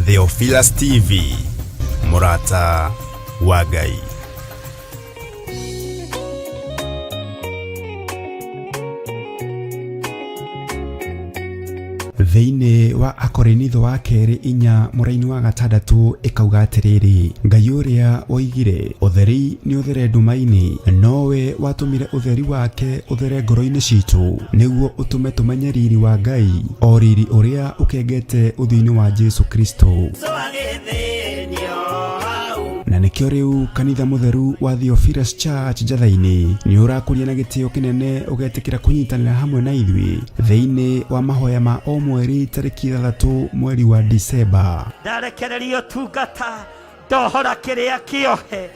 Theophilus TV, mũrata wa Ngai. Thĩinĩ wa Akorinitho wa kerĩ 4 mũraini wa 6 ĩkauga atĩrĩrĩ, Ngai ũrĩa woigire ũtheri nĩ ũthere nduma-inĩ, nowe watũmire ũtheri wake ũthere ngoro-inĩ citũ, nĩguo ũtũme tũmenye riri wa Ngai, o riri ũrĩa ũkengete ũthiũ-inĩ wa Jesu Kristo. Na nĩkĩo rĩu kanitha mũtheru wa Theophilus Church Njatha-inĩ nĩ ũrakũria na gĩtĩo kĩnene ũgetĩkĩra kũnyitanĩra hamwe na ithuĩ thĩinĩ wa mahoya ma o mweri tarĩki 6 mweri wa Disemba. Ndarekereria ũtungata, ndohora kĩrĩa kĩohe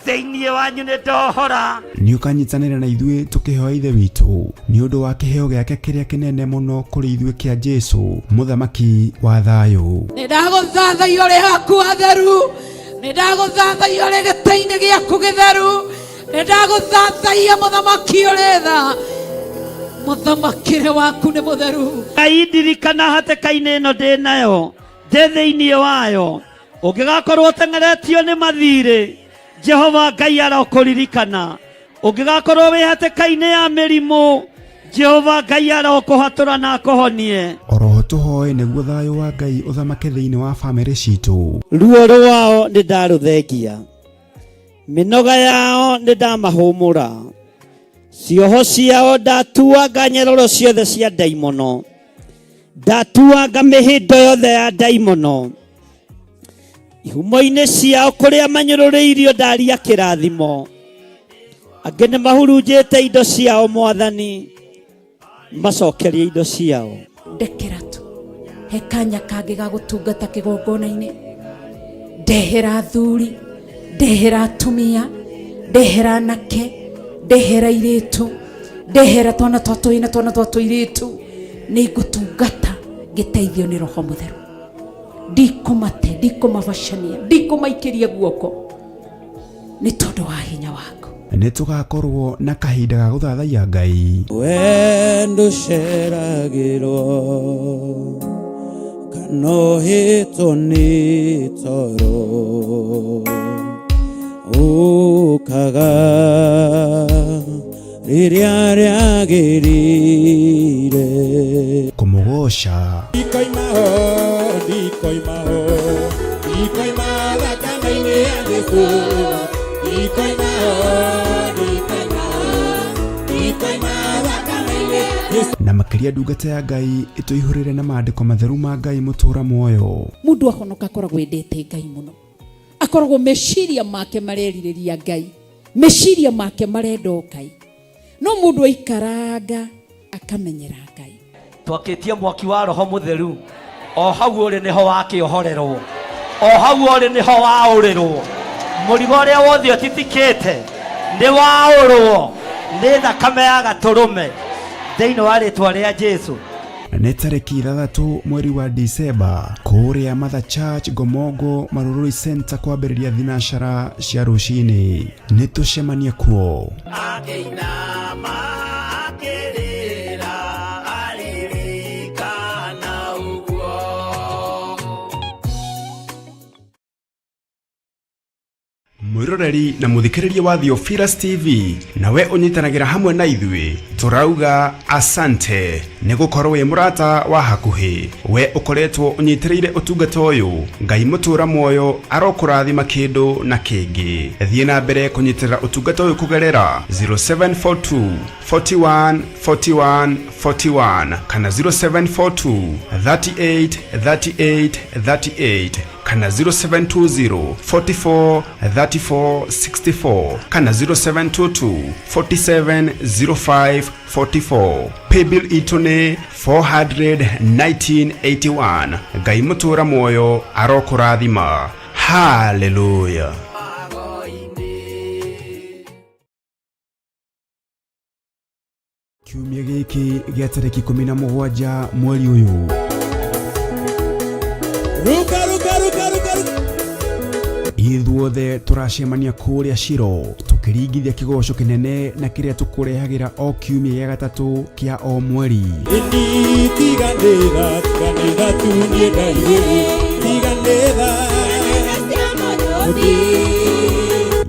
thĩinĩ wanyu, nĩ ndohora. Nĩ ũkanyitanĩra na ithuĩ tũkĩhoya Ithe witũ nĩ ũndũ wa kĩheo gĩake kĩrĩa kĩnene mũno kũrĩ ithuĩ kĩa Jesu, mũthamaki wa thayũ. Nĩ ndagũthathaiya ũrĩ haku hatheru, nĩ ndagũthathaiya ũrĩ gĩtĩ-inĩ gĩaku gĩtheru, nĩ ndagũthathaiya mũthamaki ũrĩ tha, mũthamakĩre waku nĩ mũtheru. Ngai ndirikana hatĩka-inĩ ĩno ndĩ nayo, ndĩ thĩinĩ wayo, ũngĩgakorwo ũteng'eretio nĩ mathirĩ, Jehova Ngai arokũririkana. Ũngĩgakorwo wĩ hatĩka-inĩ ya mĩrimũ, Jehova Ngai arokũhatũra na akũhonie. Oroho tũhoe nĩguo thayũ wa Ngai ũthamake thĩinĩ wa famĩlĩ citũ. Ruo rwao nĩ ndarũthengia, mĩnoga yao nĩ ndamahũmũra, cioho ciao ndatuanga nyororo ciothe cia ndaimono, ndatuanga mĩhĩndo yothe ya ndaimono, ihumo-inĩ ciao kũrĩa manyũrũrĩirio ndaria kĩrathimo, angĩ nĩ mahurunjĩte indo ciao, Mwathani macokerie indo ciao. Ndekera tu he kanya kangĩ ga gũtungata kĩgongona-inĩ, ndehera athuri, ndehera atumia, ndehera anake, ndehera airĩtu, ndehera twana twa tũhĩĩ na twana twa tũirĩtu, nĩ ngũtungata ngĩteithio nĩ Roho Mũtheru. Ndikũmate, ndikũmabacania, ndikũmaikĩria guoko nĩ tondũ wa hinya waku. Nĩ tũgakorwo na kahinda ga gũthathaiya Ngai. We ndũceragĩrwo kana ũhĩtwo nĩ toro, ũkaga rĩrĩa rĩagĩrĩire. Kũmũgoca. Ndikoima ho, ndikoima ho, ndikoima thakame-inĩ ya Jesũ. Ndikoima ho, ndikoima ho, ndikoima thakame-inĩ ya Jesũ. Na makĩria ndungata ya Ngai ĩtũihũrĩre na maandĩko matheru ma Ngai mũtũra muoyo. Mũndũ ahonoka akoragwo endete Ngai mũno, akoragwo meciria make marerirĩria Ngai, meciria make marenda o Ngai. No mũndũ aikaranga akamenyera Ngai. Twakĩtie mwaki wa Roho Mũtheru, o hau ũrĩ nĩho wakĩohorerwo, o hau ũrĩ nĩho waũrĩrwo. Mũrigo ũrĩa wothe ũtitikĩte nĩ waũrwo nĩ thakame ya Gatũrũme thĩinĩ wa rĩtwa rĩa Jesu. Nĩ tarĩki 6 mweri wa Disemba kũrĩa Mother Church Ngomongo Marurui Center kwambĩrĩria thinacara cia rũcinĩ. Nĩ tũcemanie kuo. Akĩinama akĩrĩra aririkana ũguo. Mwĩroreri na mũthikĩrĩria wa Theophilus TV, nawe ũnyitanagĩra hamwe na ithuĩ, tũrauga asante nĩ gũkorwo wĩ mũrata wa hakuhĩ. We ũkoretwo ũnyitĩrĩire ũtungata ũyũ, Ngai mũtũra muoyo arokũrathima kĩndũ na kĩngĩ. Thiĩ na mbere kũnyitĩrĩra ũtungata ũyũ kũgerera 0742 41 41 41 kana 0742 38 38 38 kana 0720 44 34 64 kana 0722 47 05 44. Paybill itũ nĩ 41981. Ngai mũtũra muoyo arokũrathima. Hallelujah. Kiumia gĩkĩ gĩa tarĩki 17 mweri ũyũ. Ruka, ruka, ruka, ruka, ruka. Ithuothe tũracemania kũrĩa Shilo tũkĩringithia kĩgoco kĩnene na kĩrĩa tũkũrehagĩra o kiumia gĩa gatatũ kĩa o mweri. Ĩni tiganĩra, tiganĩra tu niĩ ndaigĩrĩ. Tiganĩra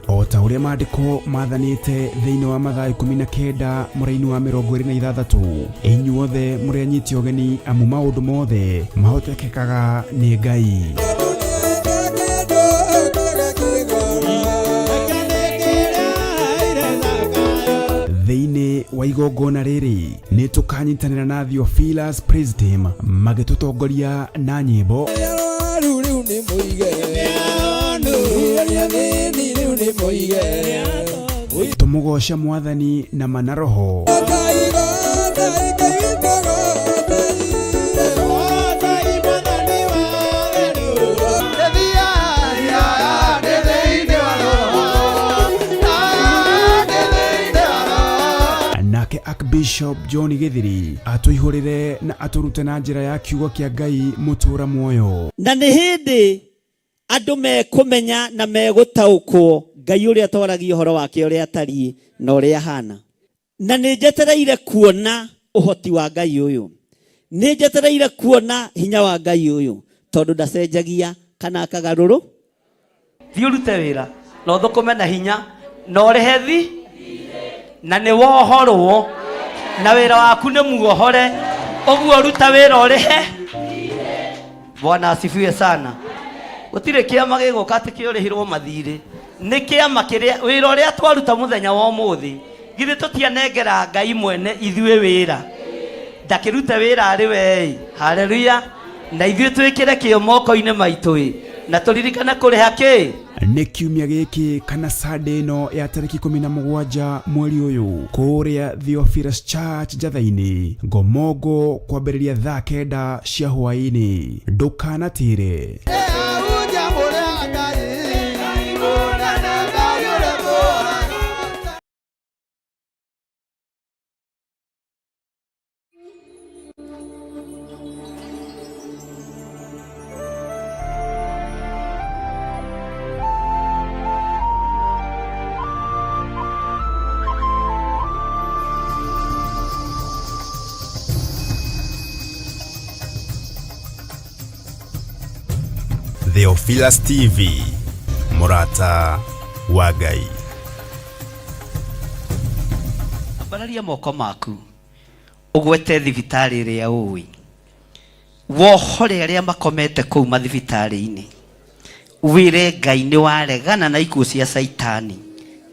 O ta ũrĩa maandĩko mathanĩte thĩinĩ wa Mathayo 19 mũraini wa 26, inyuothe mũrĩ anyiti ũgeni, amu maũndũ mothe mahotekekaga nĩ Ngai. Thĩinĩ wa igongona rĩrĩ nĩ tũkanyitanĩra na Theophilus Praise Team magĩtũtongoria na nyĩmbo. Rĩu rĩu nĩ mũige Rĩu rĩu nĩ mũige. Tũmũgoce Mwathani na mana roho. Nake Archbishop John Githiri atũihũrĩre na atũrute na njĩra ya kiugo kĩa Ngai mũtũra muoyo. Na nĩ hĩndĩ andũ mekũmenya na megũtaũkwo Ngai ũrĩa twaragia ũhoro wake, ũrĩa atariĩ na ũrĩa ahana. Na nĩ njetereire kuona ũhoti wa Ngai ũyũ, nĩ njetereire kuona hinya wa Ngai ũyũ, tondũ ndacenjagia kana akagarũrũ. Thiĩ ũrute wĩra na ũthũkũme na hinya na ũrĩhe thi na nĩ wohorwo na wĩra waku nĩ muohore, ũguo ruta wĩra ũrĩhe. Bwana asifiwe sana. Gũtirĩ kĩama gĩgũka atĩ kĩũrĩhirwo mathirĩ, nĩ kĩama kĩrĩa wĩra ũrĩa twaruta mũthenya wa ũmũthĩ. Githĩ tũtianengera Ngai mwene ithuĩ wĩra, ndakĩrute wĩra arĩ we. Haleluya. Na ithuĩ twĩkĩre kĩo moko-inĩ maitũ ĩ, na tũririkane kũrĩha kĩ. Nĩ kiumia gĩkĩ kana Sunday ĩno ya tarĩki 17 mweri ũyũ kũrĩa Theophilus Church Njatha-inĩ, Ngomongo, kwambĩrĩria thaa 9 cia hwaĩ-inĩ. Ndũkanatĩre. Theophilus TV, mũrata wa Ngai. Ambararia moko maku ũgwete thibitarĩ ĩrĩa ũĩ, wohore arĩa makomete kũu mathibitarĩ-inĩ, wĩre Ngai nĩ waregana na ikuũ cia Caitani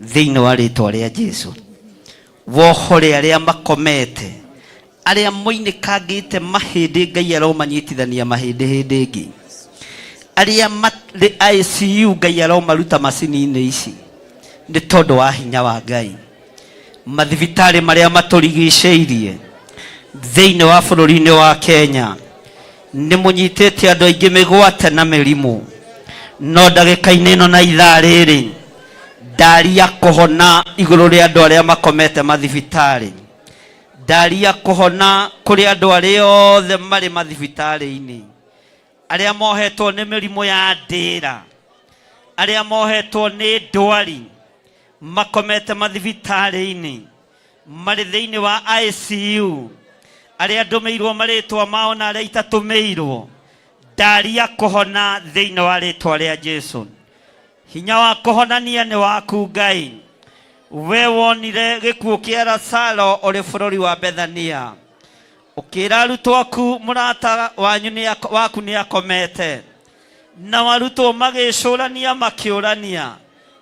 thĩinĩ wa rĩtwa rĩa Jesu. Wohore arĩa makomete, arĩa moinĩkangĩte mahĩndĩ, Ngai aromanyitithania mahĩndĩ hĩndĩ ĩngĩ. Arĩa marĩ ICU, Ngai aromaruta macini-inĩ ici nĩ tondũ wa hinya wa Ngai. Mathibitarĩ marĩa matũrigicĩirie thĩinĩ wa bũrũri-inĩ wa Kenya nĩ mũnyitĩte andũ aingĩ mĩgwate na mĩrimũ, no ndagĩka-inĩ ĩno na ithaa rĩrĩ ndaria kũhona igũrũ rĩa andũ arĩa makomete mathibitarĩ, ndaria kũhona kũrĩ andũ arĩa othe marĩ mathibitarĩ-inĩ, arĩa mohetwo nĩ mĩrimũ ya ndĩra, arĩa mohetwo nĩ ndwari, makomete mathibitarĩ-inĩ, marĩ thĩinĩ wa ICU, arĩa ndũmĩirwo marĩtwa mao na arĩa itatũmĩirwo, ndaria kũhona thĩinĩ wa rĩtwa rĩa Jesu. Hinya wa kũhonania nĩ waku Ngai. We wonire gĩkuũ kĩa Lazaro ũrĩ bũrũri wa Bethania, ũkĩra arutwo aku mũrata wanyu nĩ waku nĩ akomete, na arutwo magĩcũrania makĩũrania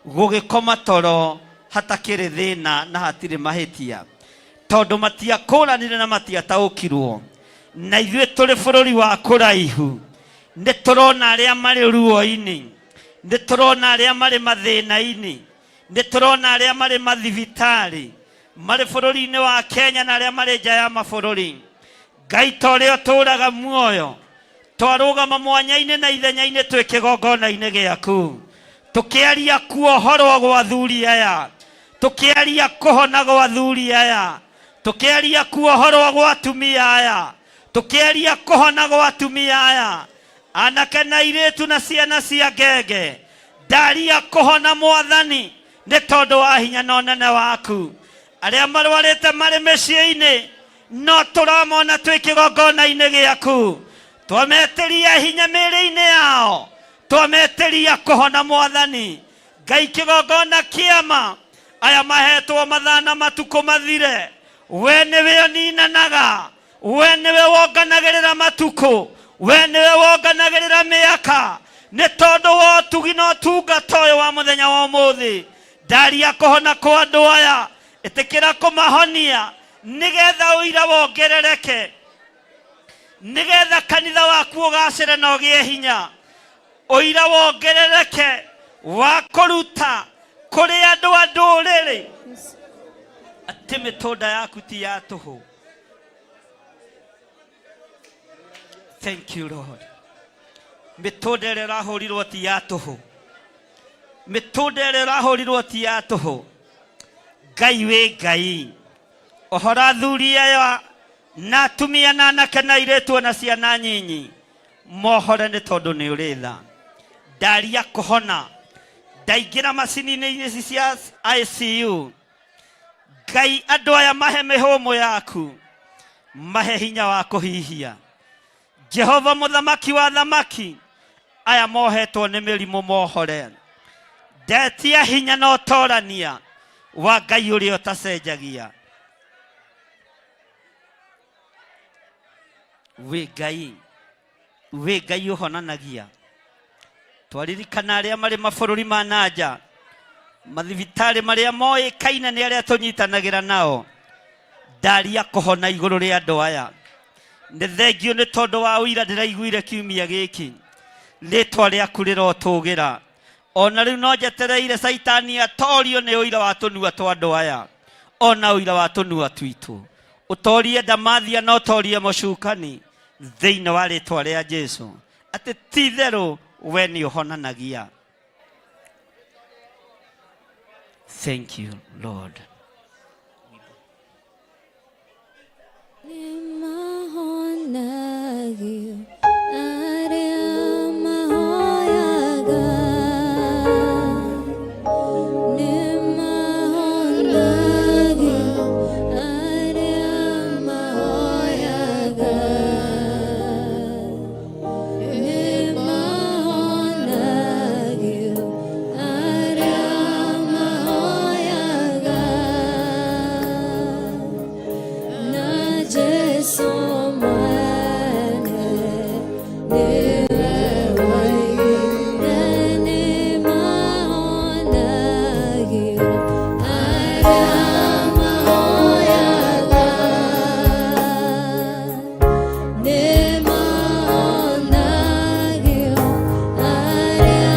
gũgĩkoma toro hatakĩrĩ thĩna na hatirĩ mahĩtia, tondũ matiakũranire na matiataũkirwo. Na ithuĩ tũrĩ bũrũri wa kũraihu nĩ tũrona arĩa marĩ ruo-inĩ, nĩ tũrona arĩa marĩ mathĩna-inĩ, nĩ tũrona arĩa marĩ mathibitarĩ, marĩ bũrũri-inĩ wa Kenya na arĩa marĩ nja ya mabũrũri. Ngai, ta ũrĩa ũtũũraga muoyo, twarũgama mwanya-inĩ na ithenya-inĩ twĩ kĩgongona-inĩ gĩaku, tũkĩaria kuohorwo gwa athuri aya, tũkĩaria kũhona gwa athuri aya, tũkĩaria kuohorwo gwa atumia aya, tũkĩaria kũhona gwa atumia aya, anake na airĩtu na ciana cia ngenge, ndaria kũhona Mwathani nĩ tondũ wa hinya na ũnene waku. Arĩa marwarĩte marĩ mĩciĩ-inĩ no tũramona twĩ kĩgongona-inĩ gĩaku, Twametĩria hinya mĩĩrĩ-inĩ yao, twametĩria kũhona Mwathani Ngai. Kĩgongona kĩama aya mahetwo mathaa na matukũ mathire, we nĩwe ũninanaga, we nĩwe wonganagĩrĩra matukũ, we nĩwe wonganagĩrĩra mĩaka. Nĩ tondũ wa ũtugi na ũtungata ũyũ wa mũthenya wa ũmũthĩ, ndaria kũhona kwa andũ aya, ĩtĩkĩra kũmahonia nĩgetha ũira wongerereke, nĩgetha kanitha waku ũgacĩre na ũgĩe hinya, ũira wongerereke wa kũruta kũrĩ andũ a ndũrĩrĩ atĩ mĩtũnda yaku ti ya tũhũ. Thank you, Lord. Mĩtũnda ĩrĩa ĩrahũrirwo ti ya tũhũ, mĩtũnda ĩrĩa ĩrahũrirwo ti ya tũhũ. Ngai wĩ Ngai, ũhoro athuri aya na atumia na anake na airĩtu ona ciana nyinyi mohore, nĩ tondũ nĩ ũrĩ tha. Ndaria kũhona, ndaingĩra macini-inĩ ici cia ICU. Ngai, andũ aya mahe mĩhũmũ yaku, mahe hinya wa kũhihia. Jehova mũthamaki wa thamaki, aya mohetwo nĩ mĩrimũ mohore. Ndetia hinya na ũtorania wa Ngai ũrĩa ũtacenjagia. Wĩ Ngai, wĩ Ngai ũhonanagia. Twaririkana arĩa marĩ mabũrũri ma nanja, mathibitarĩ marĩa moĩkaine nĩ arĩa tũnyitanagĩra nao, ndaria kũhona igũrũ rĩa andũ aya. Nĩ thengio nĩ tondũ wa ũira ndĩraiguire kiumia gĩkĩ. Rĩtwa rĩaku rĩrotũgĩra. Ona rĩu no njetereire Caitani atorio nĩ ũira wa tũnua twa andũ aya, ona ũira wa tũnua twitũ, ũtorie ndamathia na ũtorie mũcukani thĩinĩ wa rĩtwa rĩa Jesu, atĩ ti itherũ we nĩ ũhonanagia. Thank you, Lord. Nĩmahonagio arĩa mahoyaga, nĩmahonagio arĩa mahoyaga, nĩmahonagio arĩa mahoyaga, na Jesu mwene niwe waigire, nĩmahonagio arĩa mahoyaga, nĩmahonagio arĩa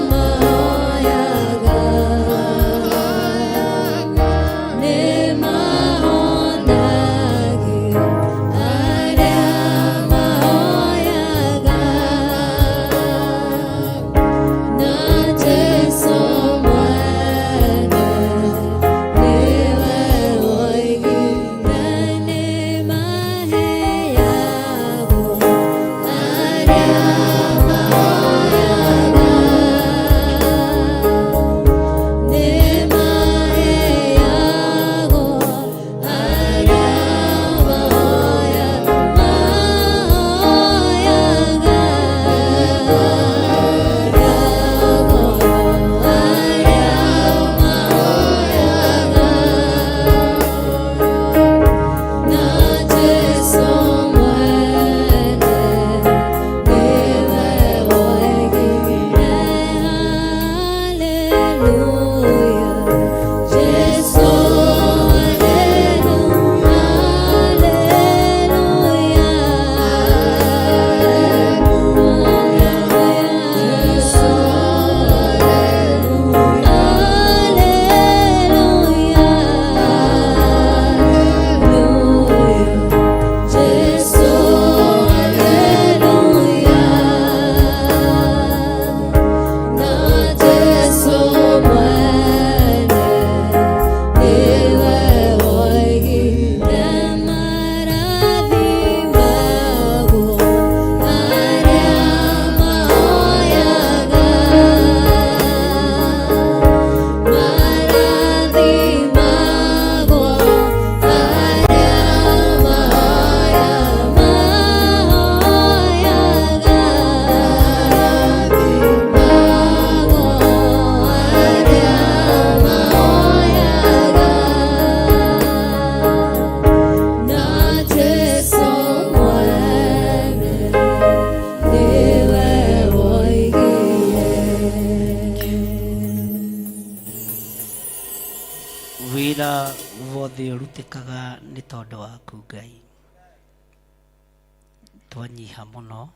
mahoyaga, nĩmahonagio. Twĩkaga nĩ tondũ waku Ngai. Twanyiha mũno,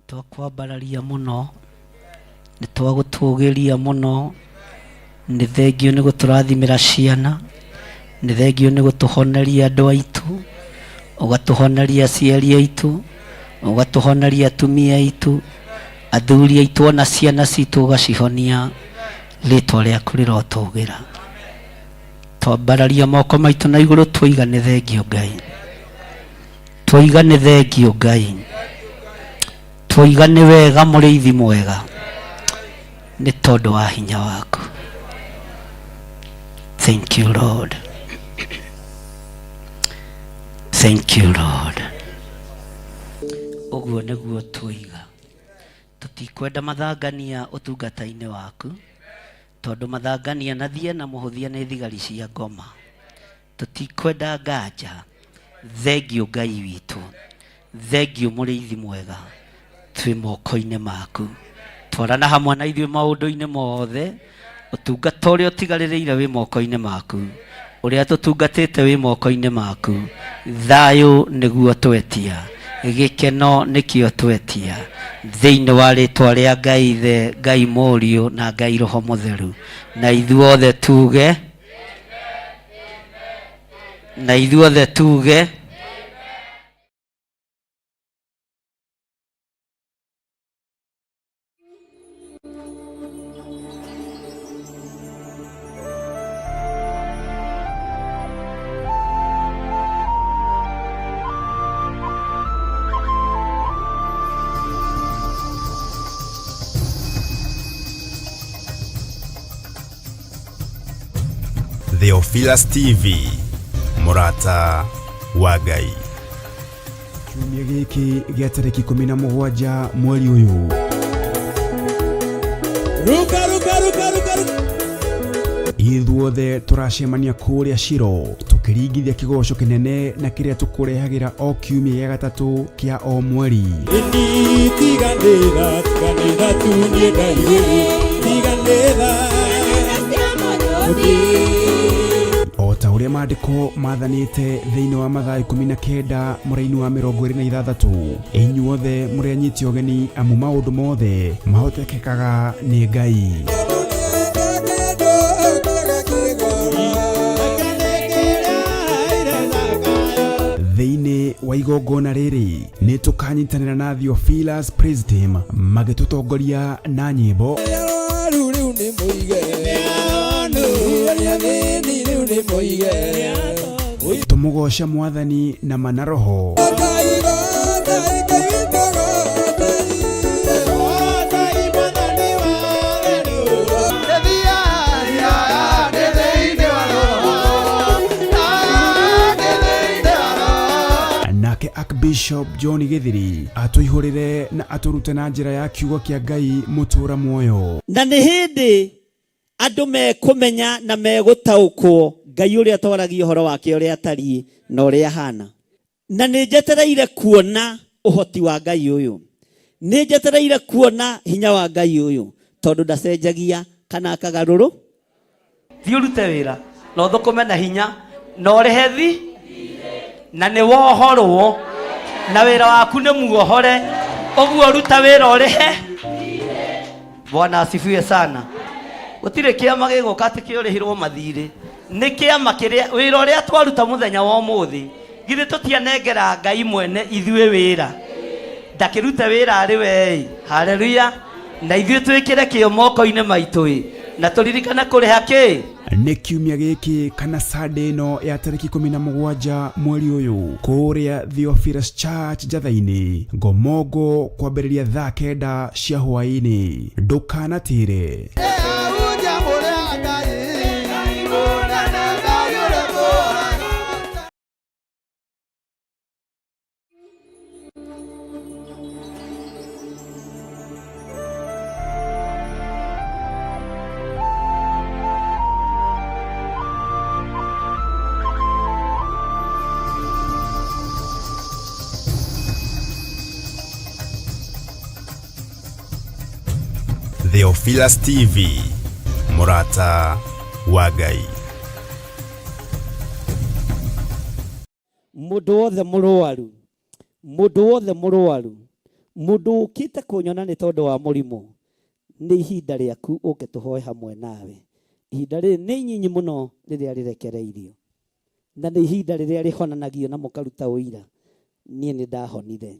twakwambararia mũno, nĩ twagũtũgĩria mũno. Nĩ thengio nĩ gũtũrathimĩra ciana, nĩ thengio nĩ gũtũhoneria andũ aitũ, ũgatũhoneria aciari aitũ, ũgatũhoneria atumia aitũ, athuri aitũ ona ciana citũ ũgacihonia. Rĩtwa rĩaku rĩrotũgĩra. Twambararia moko maitũ na igũrũ twoiga nĩ thengio Ngai. Twoiga nĩ thengio Ngai. Twoiga nĩ wega mũrĩithi mwega nĩ tondũ wa hinya waku. Thank you Lord. Thank you Lord. Ũguo nĩguo twoiga. Tũtikwenda mathangania ũtungata-inĩ waku, tondũ mathangania na thie na mũhũthia nĩ thigari cia ngoma. Tũtikwenda nganja. Thengio Ngai witũ. Thengio mũrĩithi mwega. Twĩ moko-inĩ maku. Twarana hamwe na ithuĩ maũndũ-inĩ mothe. Ũtungata ũrĩa ũtigarĩrĩire wĩ moko-inĩ maku. Ũrĩa tũtungatĩte wĩ moko-inĩ maku. Thayũ nĩguo twetia. Gĩkeno nĩkĩo twetia. Thĩinĩ wa rĩtwa rĩa Ngai Ithe, Ngai Mũriũ na Ngai Roho Mũtheru. Na ithuothe tuge na ithuothe tuge Theophilus TV mũrata wa Ngai. Kiumia gĩkĩ gĩa tarĩki 17 mweri ũyũ. Ruka ruka ruka ruka ruka. Ithuothe tũracemania kũrĩa Shilo tũkĩringithia kĩgoco kĩnene na kĩrĩa tũkũrehagĩra o kiumia gĩa gatatũ kĩa o mweri. Ĩni tiganĩra tiganĩra tu niĩ ndairĩrĩ tiganĩra O ta ũrĩa maandĩko mathanĩte thĩinĩ wa Mathayo 19 mũraini wa 26, inyuothe mũrĩ anyiti ũgeni amu maũndũ mothe mahotekekaga nĩ Ngai. Thĩinĩ wa igongona rĩrĩ nĩ tũkanyitanĩra na Theophilus Praise Team magĩtũtongoria na nyĩmbo. Arwaru rĩu nĩ mũige Arĩa athĩni rĩu nĩ mũige Tũmũgooce Mwathani na ma na roho. Nake Archbishop John Githiri atũihũrĩre na atũrute na njĩra ya kiugo kĩa Ngai mũtũra muoyo. Na nĩ hĩndĩ andũ mekũmenya na megũtaũkwo Ngai ũrĩa twaragia ũhoro wake ũrĩa atariĩ na ũrĩa ahana. Na nĩ njetereire kuona ũhoti wa Ngai ũyũ. Nĩ njetereire kuona hinya wa Ngai ũyũ, tondũ ndacenjagia kana akagarũrũ. Thiĩ ũrute wĩra na ũthũkũme na hinya na ũrĩhe thi na nĩ wohorwo na wĩra waku nĩ muohore, ũguo ruta wĩra ũrĩhe. Bwana asifiwe sana. Gũtirĩ kĩama gĩgũka atĩ kĩũrĩhirwo mathirĩ. Nĩ kĩama kĩrĩa wĩra ũrĩa twaruta mũthenya wa ũmũthĩ, githĩ tũtianengera Ngai mwene ithuĩ wĩra, ndakĩrute wĩra arĩ we-ĩ. Haleluya. Na ithuĩ twĩkĩre kĩo moko-inĩ maitũ-ĩ, na tũririkane kũrĩha kĩ? Nĩ kiumia gĩkĩ kana Sunday ĩno ya tarĩki 17 mweri ũyũ kũrĩa Theophilus Church Njatha-inĩ, Ngomongo, kwambĩrĩria thaa 9 cia hwaĩ-inĩ. Ndũkanatĩre. Theophilus TV, mũrata wa Ngai. Mũndũ wothe mũrũaru, mũndũ wothe mũrũaru, mũndũ ũkĩte kũnyona nĩ tondũ wa mũrimũ, nĩ ihinda rĩaku ũke tũhoe hamwe nawe. Ihinda rĩrĩ nĩ inyinyi mũno rĩrĩa rĩrekereirio, na nĩ ihinda rĩrĩa rĩhonanagio na mũkaruta ũira. Niĩ nĩ ndahonire,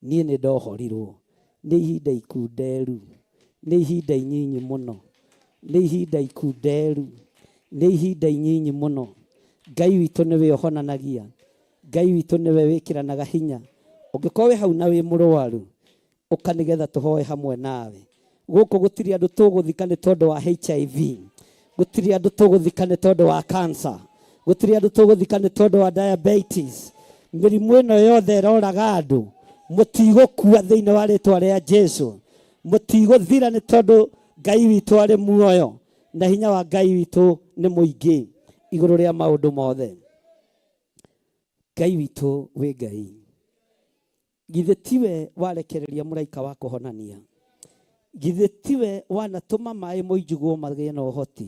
niĩ nĩ ndohorirwo. Nĩ ihinda ikunderu, nĩ ihinda inyinyi mũno, nĩ ihinda ikunderu, nĩ ihinda inyinyi mũno. Ngai witũ nĩwe ũhonanagia, Ngai witũ nĩwe wĩkĩranaga hinya. Ũngĩkorwo wĩ hau na wĩ mũrwaru, ũka nĩgetha tũhoe hamwe nawe. Gũkũ gũtirĩ andũ tũgũthika nĩ tondũ wa HIV, gũtirĩ andũ tũgũthika nĩ tondũ wa cancer, gũtirĩ andũ tũgũthika nĩ tondũ wa diabetes. Mĩrimũ ĩno yothe ĩroraga andũ, mũtigũkua thĩinĩ wa rĩtwa rĩa Jesu, mũtigũthira nĩ tondũ Ngai witũ arĩ muoyo na hinya wa Ngai witũ nĩ mũingĩ igũrũ rĩa maũndũ mothe. Ngai witũ wĩ Ngai. Githĩ tiwe warekereria mũraika wa kũhonania? Githĩ tiwe wanatũma maĩ moinjugwo magĩe na ũhoti?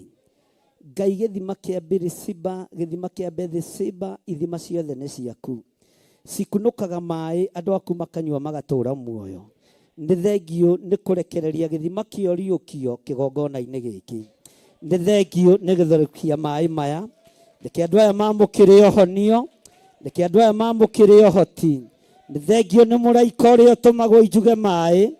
Ngai gĩthima kĩa Birisiba, gĩthima kĩa Bethisiba, ithima ciothe nĩ ciaku. Cikunũkaga maĩ andũ aku makanyua magatũũra muoyo. Nĩ thengiũ nĩ kũrekereria gĩthima kĩa ũriũkio kĩgongona-inĩ gĩkĩ. Nĩ thengiũ nĩ gũtherũkia maĩ maya. Reke andũ aya mamũkĩre ũhonio. Reke andũ aya mamũkĩre ũhoti. Nĩ thengiũ nĩ mũraika ũrĩa ũtũmagwo injuge maĩ.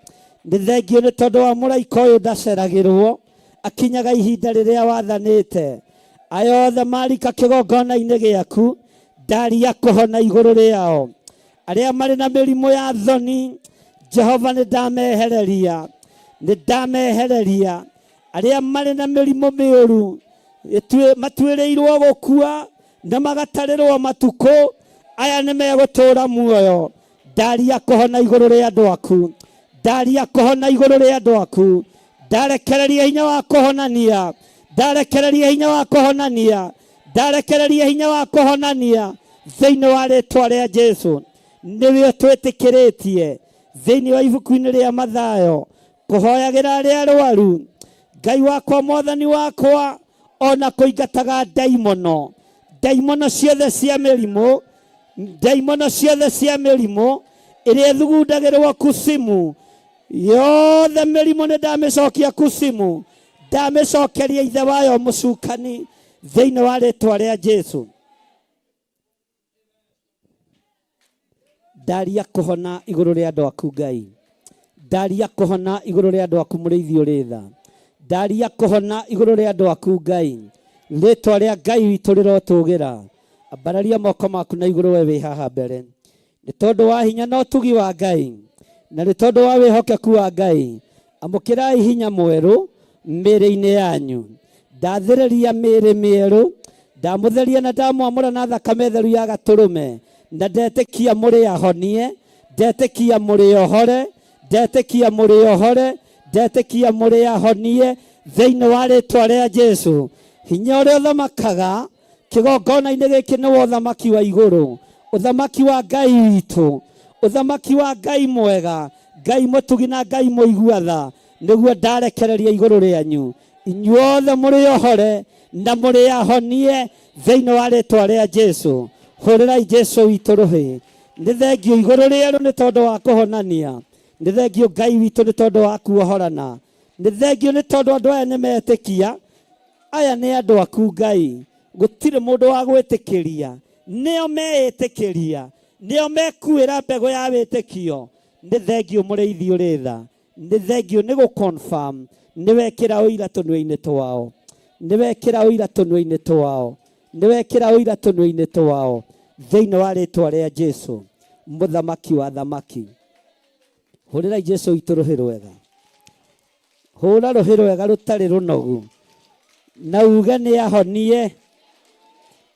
Nĩ thengiũ nĩ tondũ wa mũraika ũyũ ndaceragĩrwo, akinyaga ihinda rĩrĩa wathanĩte. Aya othe marika kĩgongona-inĩ gĩaku, ndaria kũhona igũrũ rĩao. Arĩa marĩ na mĩrimũ ya thoni, Jehova nĩ ndamehereria, nĩ ndamehereria. Arĩa marĩ na mĩrimũ mĩũru, matuĩrĩirwo gũkua na magatarĩrwo matukũ, aya nĩ megũtũũra muoyo. Ndaria kũhona igũrũ rĩa andũ aku, ndaria kũhona igũrũ rĩa andũ aku. Ndarekereria hinya wa kũhonania, ndarekereria hinya wa kũhonania, ndarekereria hinya wa kũhonania thĩinĩ wa rĩtwa rĩa Jesu. Nĩwe ũtwĩtĩkĩrĩtie thĩinĩ wa ibuku-inĩ rĩa Mathayo kũhoyagĩra arĩa arwaru. Ngai wakwa, Mwathani wakwa, ona kũingataga ndaimono, ndaimono ciothe cia mĩrimũ, ndaimono ciothe cia mĩrimũ ĩrĩa ĩthugundagĩrwo kusimu yothe, mĩrimũ nĩ ndamĩcokia kusimu, ndamĩcokeria ithe wayo mũcukani thĩinĩ wa rĩtwa rĩa Jesu. Ndaria kũhona igũrũ rĩa andũ aku Ngai, ndaria kũhona igũrũ rĩa andũ aku mũrĩithi ũrĩ tha, ndaria kũhona igũrũ rĩa andũ aku Ngai. Rĩtwa rĩa Ngai witũ rĩrotũgĩra. Ambararia moko maku na igũrũ we wĩ haha mbere, nĩ tondũ wa hinya na ũtugi wa Ngai, na nĩ tondũ wa wĩhokeku wa Ngai. Amũkĩrai hinya mwerũ mĩĩrĩ-inĩ yanyu. Ndathĩrĩria mĩĩrĩ mĩerũ, ndamũtheria na ndamwamũra na thakame theru ya gatũrũme, na ndetĩkia mũrĩ ahonie, ndetĩkia mũrĩ ohore, ndetĩkia mũrĩ ohore, ndetĩkia mũrĩ ahonie thĩinĩ wa rĩtwa rĩa Jesu. Hinya ũrĩa ũthamakaga kĩgongona-inĩ gĩkĩ nĩ wa ũthamaki wa igũrũ, ũthamaki wa Ngai witũ, ũthamaki wa Ngai mwega, Ngai mũtugi na Ngai mũigua tha, nĩguo ndarekereria igũrũ rĩanyu inyuothe mũrĩ ohore na mũrĩ ahonie thĩinĩ wa rĩtwa rĩa Jesu. Hũrĩrai Jesu witũ rũhĩ. Nĩ thengio igũrũ rĩerũ nĩ tondũ wa kũhonania, nĩ thengio Ngai witũ nĩ tondũ wa kuohorana, nĩ thengio nĩ tondũ andũ aya nĩ metĩkia. Aya nĩ andũ aku Ngai, gũtirĩ mũndũ wa gwĩtĩkĩria, nĩo meĩtĩkĩria, nĩo mekuĩra mbegũ ya wĩtĩkio. Nĩ thengio mũrĩithi ũrĩ tha, nĩ thengio nĩ gũ confirm nĩ wekĩra ũira tũnua-inĩ twao, nĩ wekĩra ũira tũnua-inĩ twao, nĩ wekĩra ũira tũnua-inĩ twao thĩinĩ wa rĩtwa rĩa Jesu, mũthamaki wa thamaki. Hũrĩrai Jesu witũ rũhĩ rwega. Hũra rũhĩ rwega rũtarĩ rũnogu na uge nĩ ahonie,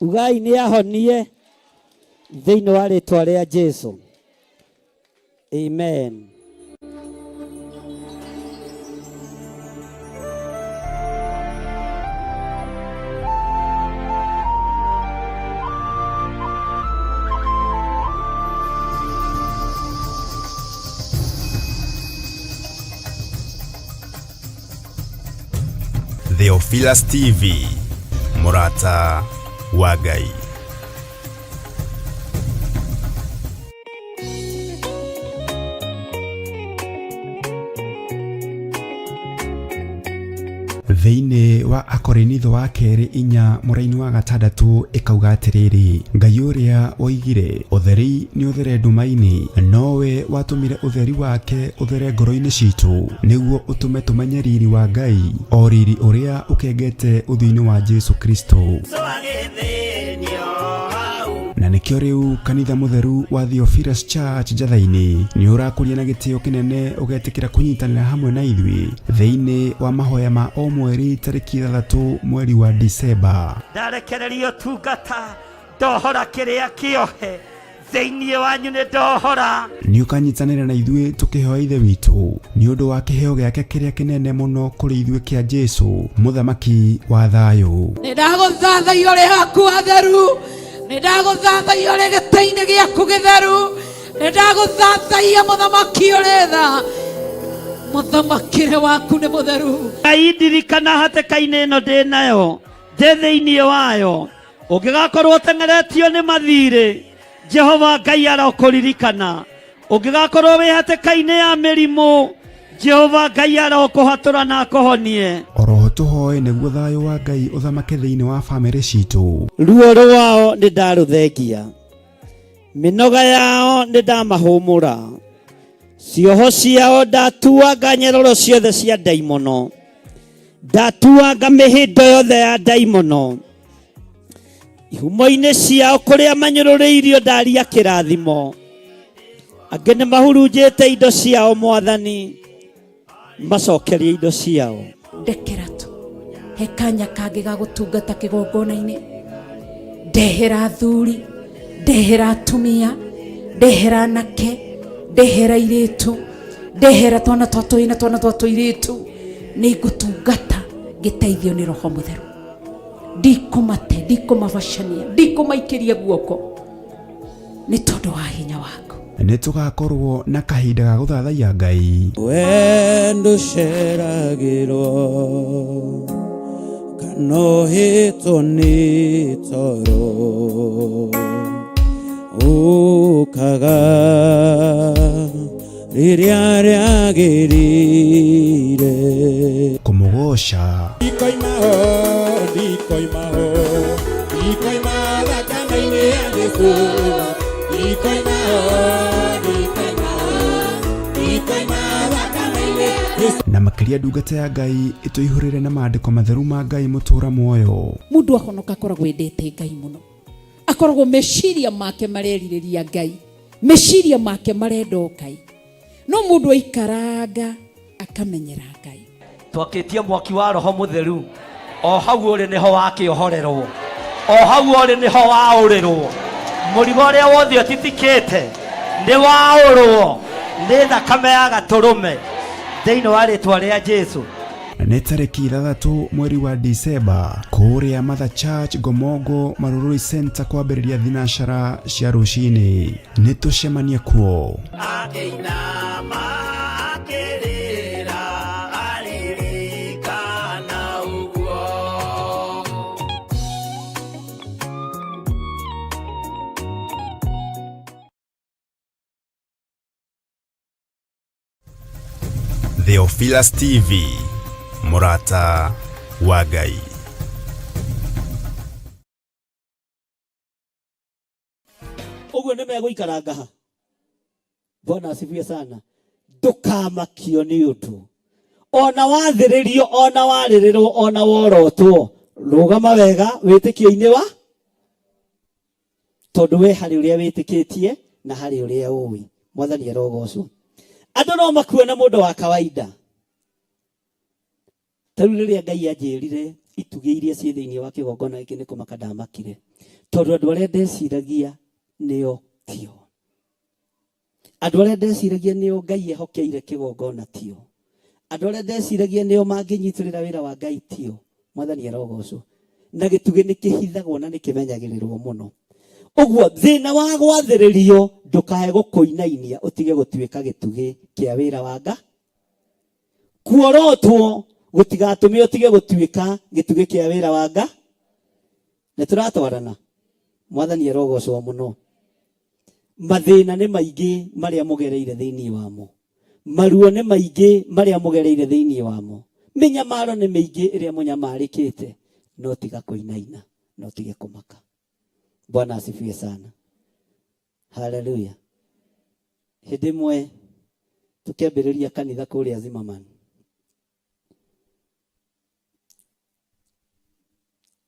ugai nĩ ahonie thĩinĩ wa rĩtwa rĩa Jesu. Amen. Theophilus TV, mũrata wa Ngai. Thĩinĩ wa Akorinitho wa kerĩ 4 mũraini wa 6 ĩkauga atĩrĩrĩ, Ngai ũrĩa woigire ũtheri nĩ ũthere nduma-inĩ, nowe watũmire ũtheri wake ũthere ngoro-inĩ citũ, nĩguo ũtũme tũmenye riri wa Ngai, o riri ũrĩa ũkengete ũthiũ-inĩ wa Jesu Kristo. Na nĩkĩo rĩu kanitha mũtheru wa Theophilus Church Njatha-inĩ nĩ ũrakũria na gĩtĩo kĩnene ũgetĩkĩra kũnyitanĩra hamwe na ithuĩ thĩinĩ wa mahoya ma o mweri tarĩki 6 mweri wa Disemba. Ndarekereria ũtungata, ndohora kĩrĩa kĩohe thĩinĩ wanyu, nĩ ndohora. Nĩ ũkanyitanĩra na ithuĩ tũkĩhoya Ithe witũ nĩ ũndũ wa kĩheo gĩake kĩrĩa kĩnene mũno kũrĩ ithuĩ kĩa Jesu, mũthamaki wa thayũ. Nĩ ndagũthathaiya ũrĩ haku hatheru, nĩ ndagũthathaiya ũrĩ gĩtĩ-inĩ gĩaku gĩtheru, nĩ ndagũthathaiya mũthamaki ũrĩ tha, mũthamakĩre waku nĩ mũtheru. Ngai ndirikana hatĩka-inĩ ĩno ndĩ nayo, ndĩ thĩinĩ wayo, ũngĩgakorwo ũteng'eretio nĩ mathirĩ, Jehova Ngai arokũririkana. Ũngĩgakorwo wĩ hatĩka-inĩ ya mĩrimũ, Jehova Ngai arokũhatũra na akũhonie. Oroho tũhoe nĩguo thayũ wa Ngai ũthamake thĩinĩ wa bamĩrĩ citũ. Ruo rwao nĩ ndarũthengia, mĩnoga yao nĩ ndamahũmũra, cioho ciao ndatuanga nyeroro ciothe cia ndaimono, ndatuanga mĩhĩndo yothe ya ndaimono, ihumo-inĩ ciao kũrĩa manyũrũrĩirio ndaria kĩrathimo, angĩ nĩ mahurunjĩte indo ciao, Mwathani macokerie indo ciao. Ndekera tu, he kanya kangĩ ga gũtungata kĩgongona-inĩ, ndehera athuri, ndehera atumia, ndehera anake, ndehera airĩtu, ndehera twana twa tũhĩĩ na twana twa tũirĩtu, nĩ ngũtungata ngĩteithio nĩ Roho Mũtheru. Ndikũmate, ndikũmabacania, ndikũmaikĩria guoko, nĩ tondũ wa hinya waku. Nĩ tũgakorwo na kahinda ga gũthathaiya Ngai. Wendo ũceragĩrwo kana ũhĩtwo nĩ toro, ũkaga rĩrĩa rĩagĩrĩire. Kũmũgoca. Ndikoima ho, ndikoima ho, ndikoima thakame-inĩ ya Jesũ. Ndikoima ho, ndikoima ho, ndikoima thakame-inĩ ya Jesũ. Na makĩria ndungata ya Ngai ĩtũihũrĩre na maandĩko matheru ma Ngai mũtũra muoyo. Mũndũ ahonoka akoragwo endete Ngai mũno, akoragwo meciria make marerirĩria Ngai, meciria make marenda o Ngai. No mũndũ aikaranga akamenyera Ngai. Twakĩtie mwaki wa Roho Mũtheru, o hau ũrĩ nĩho wakĩohorerwo, o hau ũrĩ nĩho waũrĩrwo, mũrigo ũrĩa wothe ũtitikĩte nĩ waũrwo nĩ thakame ya gatũrũme thĩinĩ wa rĩtwa rĩa Jesu. Nĩ tarĩki 6 mweri wa Disemba kũrĩa Mother Church Ngomongo Marurui Center kwambĩrĩria thinacara cia rũcinĩ. Nĩ tũcemanie kuo. Akĩinama akĩrĩra aririkana ũguo. Theophilus TV, mũrata wa Ngai. Ũguo nĩ megũikaranga ha. Bwana asifiwe sana. Ndũkamakio nĩ ũndũ ona wathĩrĩrio, ona warĩrĩrwo, ona worotwo, rũgama wega wĩtĩkio-inĩ wa tondũ we harĩ ũrĩa wĩtĩkĩtie na harĩ ũrĩa ũĩ. Mwathani arogocwo. Andũ no makuone mũndũ wa kawaida. Ta rĩu rĩrĩa Ngai anjĩrire itugĩ iria ciĩ thĩinĩ wa kĩgongona gĩkĩ nĩ kũmaka ndamakire, tondũ andũ arĩa ndeciragia nĩo tio, andũ arĩa ndeciragia nĩo Ngai ehokeire kĩgongona tio, andũ arĩa ndeciragia nĩo mangĩnyitĩrĩra wĩra wa Ngai tio. Mwathani arogocwo. Na gĩtugĩ nĩ kĩhithagwo na nĩ kĩmenyagĩrĩrwo mũno. Ũguo thĩna wa gwathĩrĩrio ndũkae gũkũinainia ũtige gũtuĩka gĩtugĩ kĩa wĩra wa Ngai. Kuorotwo gũtigatũme ũtige gũtuĩka gĩtugĩ kĩa wĩra wa Ngai. Nĩ tũratwarana. Mwathani arogocwo mũno. Mathĩna nĩ maingĩ marĩa mũgereire thĩinĩ wamo, maruo nĩ maingĩ marĩa mũgereire thĩinĩ wamo, Mĩnyamaro nĩ mĩingĩ ĩrĩa mũnyamarĩkĩte, no tiga kũinaina, no tige kũmaka. Bwana asifiwe sana. Haleluya. Hĩndĩ ĩmwe tũkĩambĩrĩria kanitha kũrĩa Zimmerman,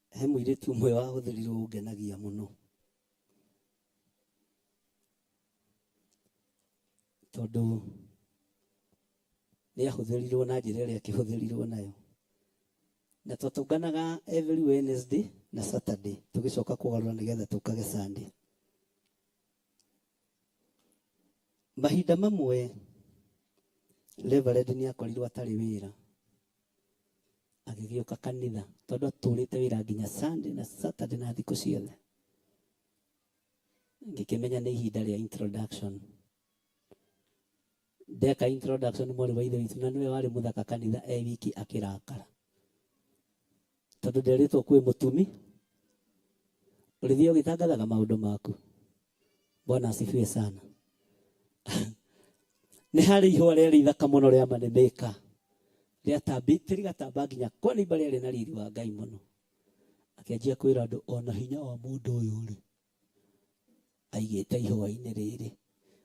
he mũirĩtu ũmwe wahũthĩrirwo ũngenagia mũno, tondũ nĩ ahũthĩrirwo na njĩra ĩrĩa akĩhũthĩrirwo nayo. Na twatũnganaga every Wednesday na Saturday, tũgĩcoka kũgarũra nĩgetha tũkage Sunday. Mahinda mamwe Reverend nĩ akorirwo atarĩ wĩra, agĩgĩũka kanitha tondũ atũrĩte wĩra nginya Sunday na Saturday na thikũ ciothe. Ngĩkĩmenya nĩ ihinda rĩa introduction. Ndeka introduction mwarĩ wa ithe witũ, na nĩwe warĩ mũthaka kanitha e wiki, akĩrakara tondũ nderĩtwo kwĩ mũtumi ũrĩthiĩ ũgĩtangathaga maũndũ maku. Bwana asifiwe sana. Nĩ harĩ ihũa rĩarĩ ithaka mũno rĩa manĩmĩka, rĩatambĩte rĩgatamba nginya kwa nĩimba, rĩarĩ na riri wa Ngai mũno. Akĩanjia kwĩra andũ ona hinya wa mũndũ ũyũ rĩ aigĩte ihũa-inĩ rĩrĩ.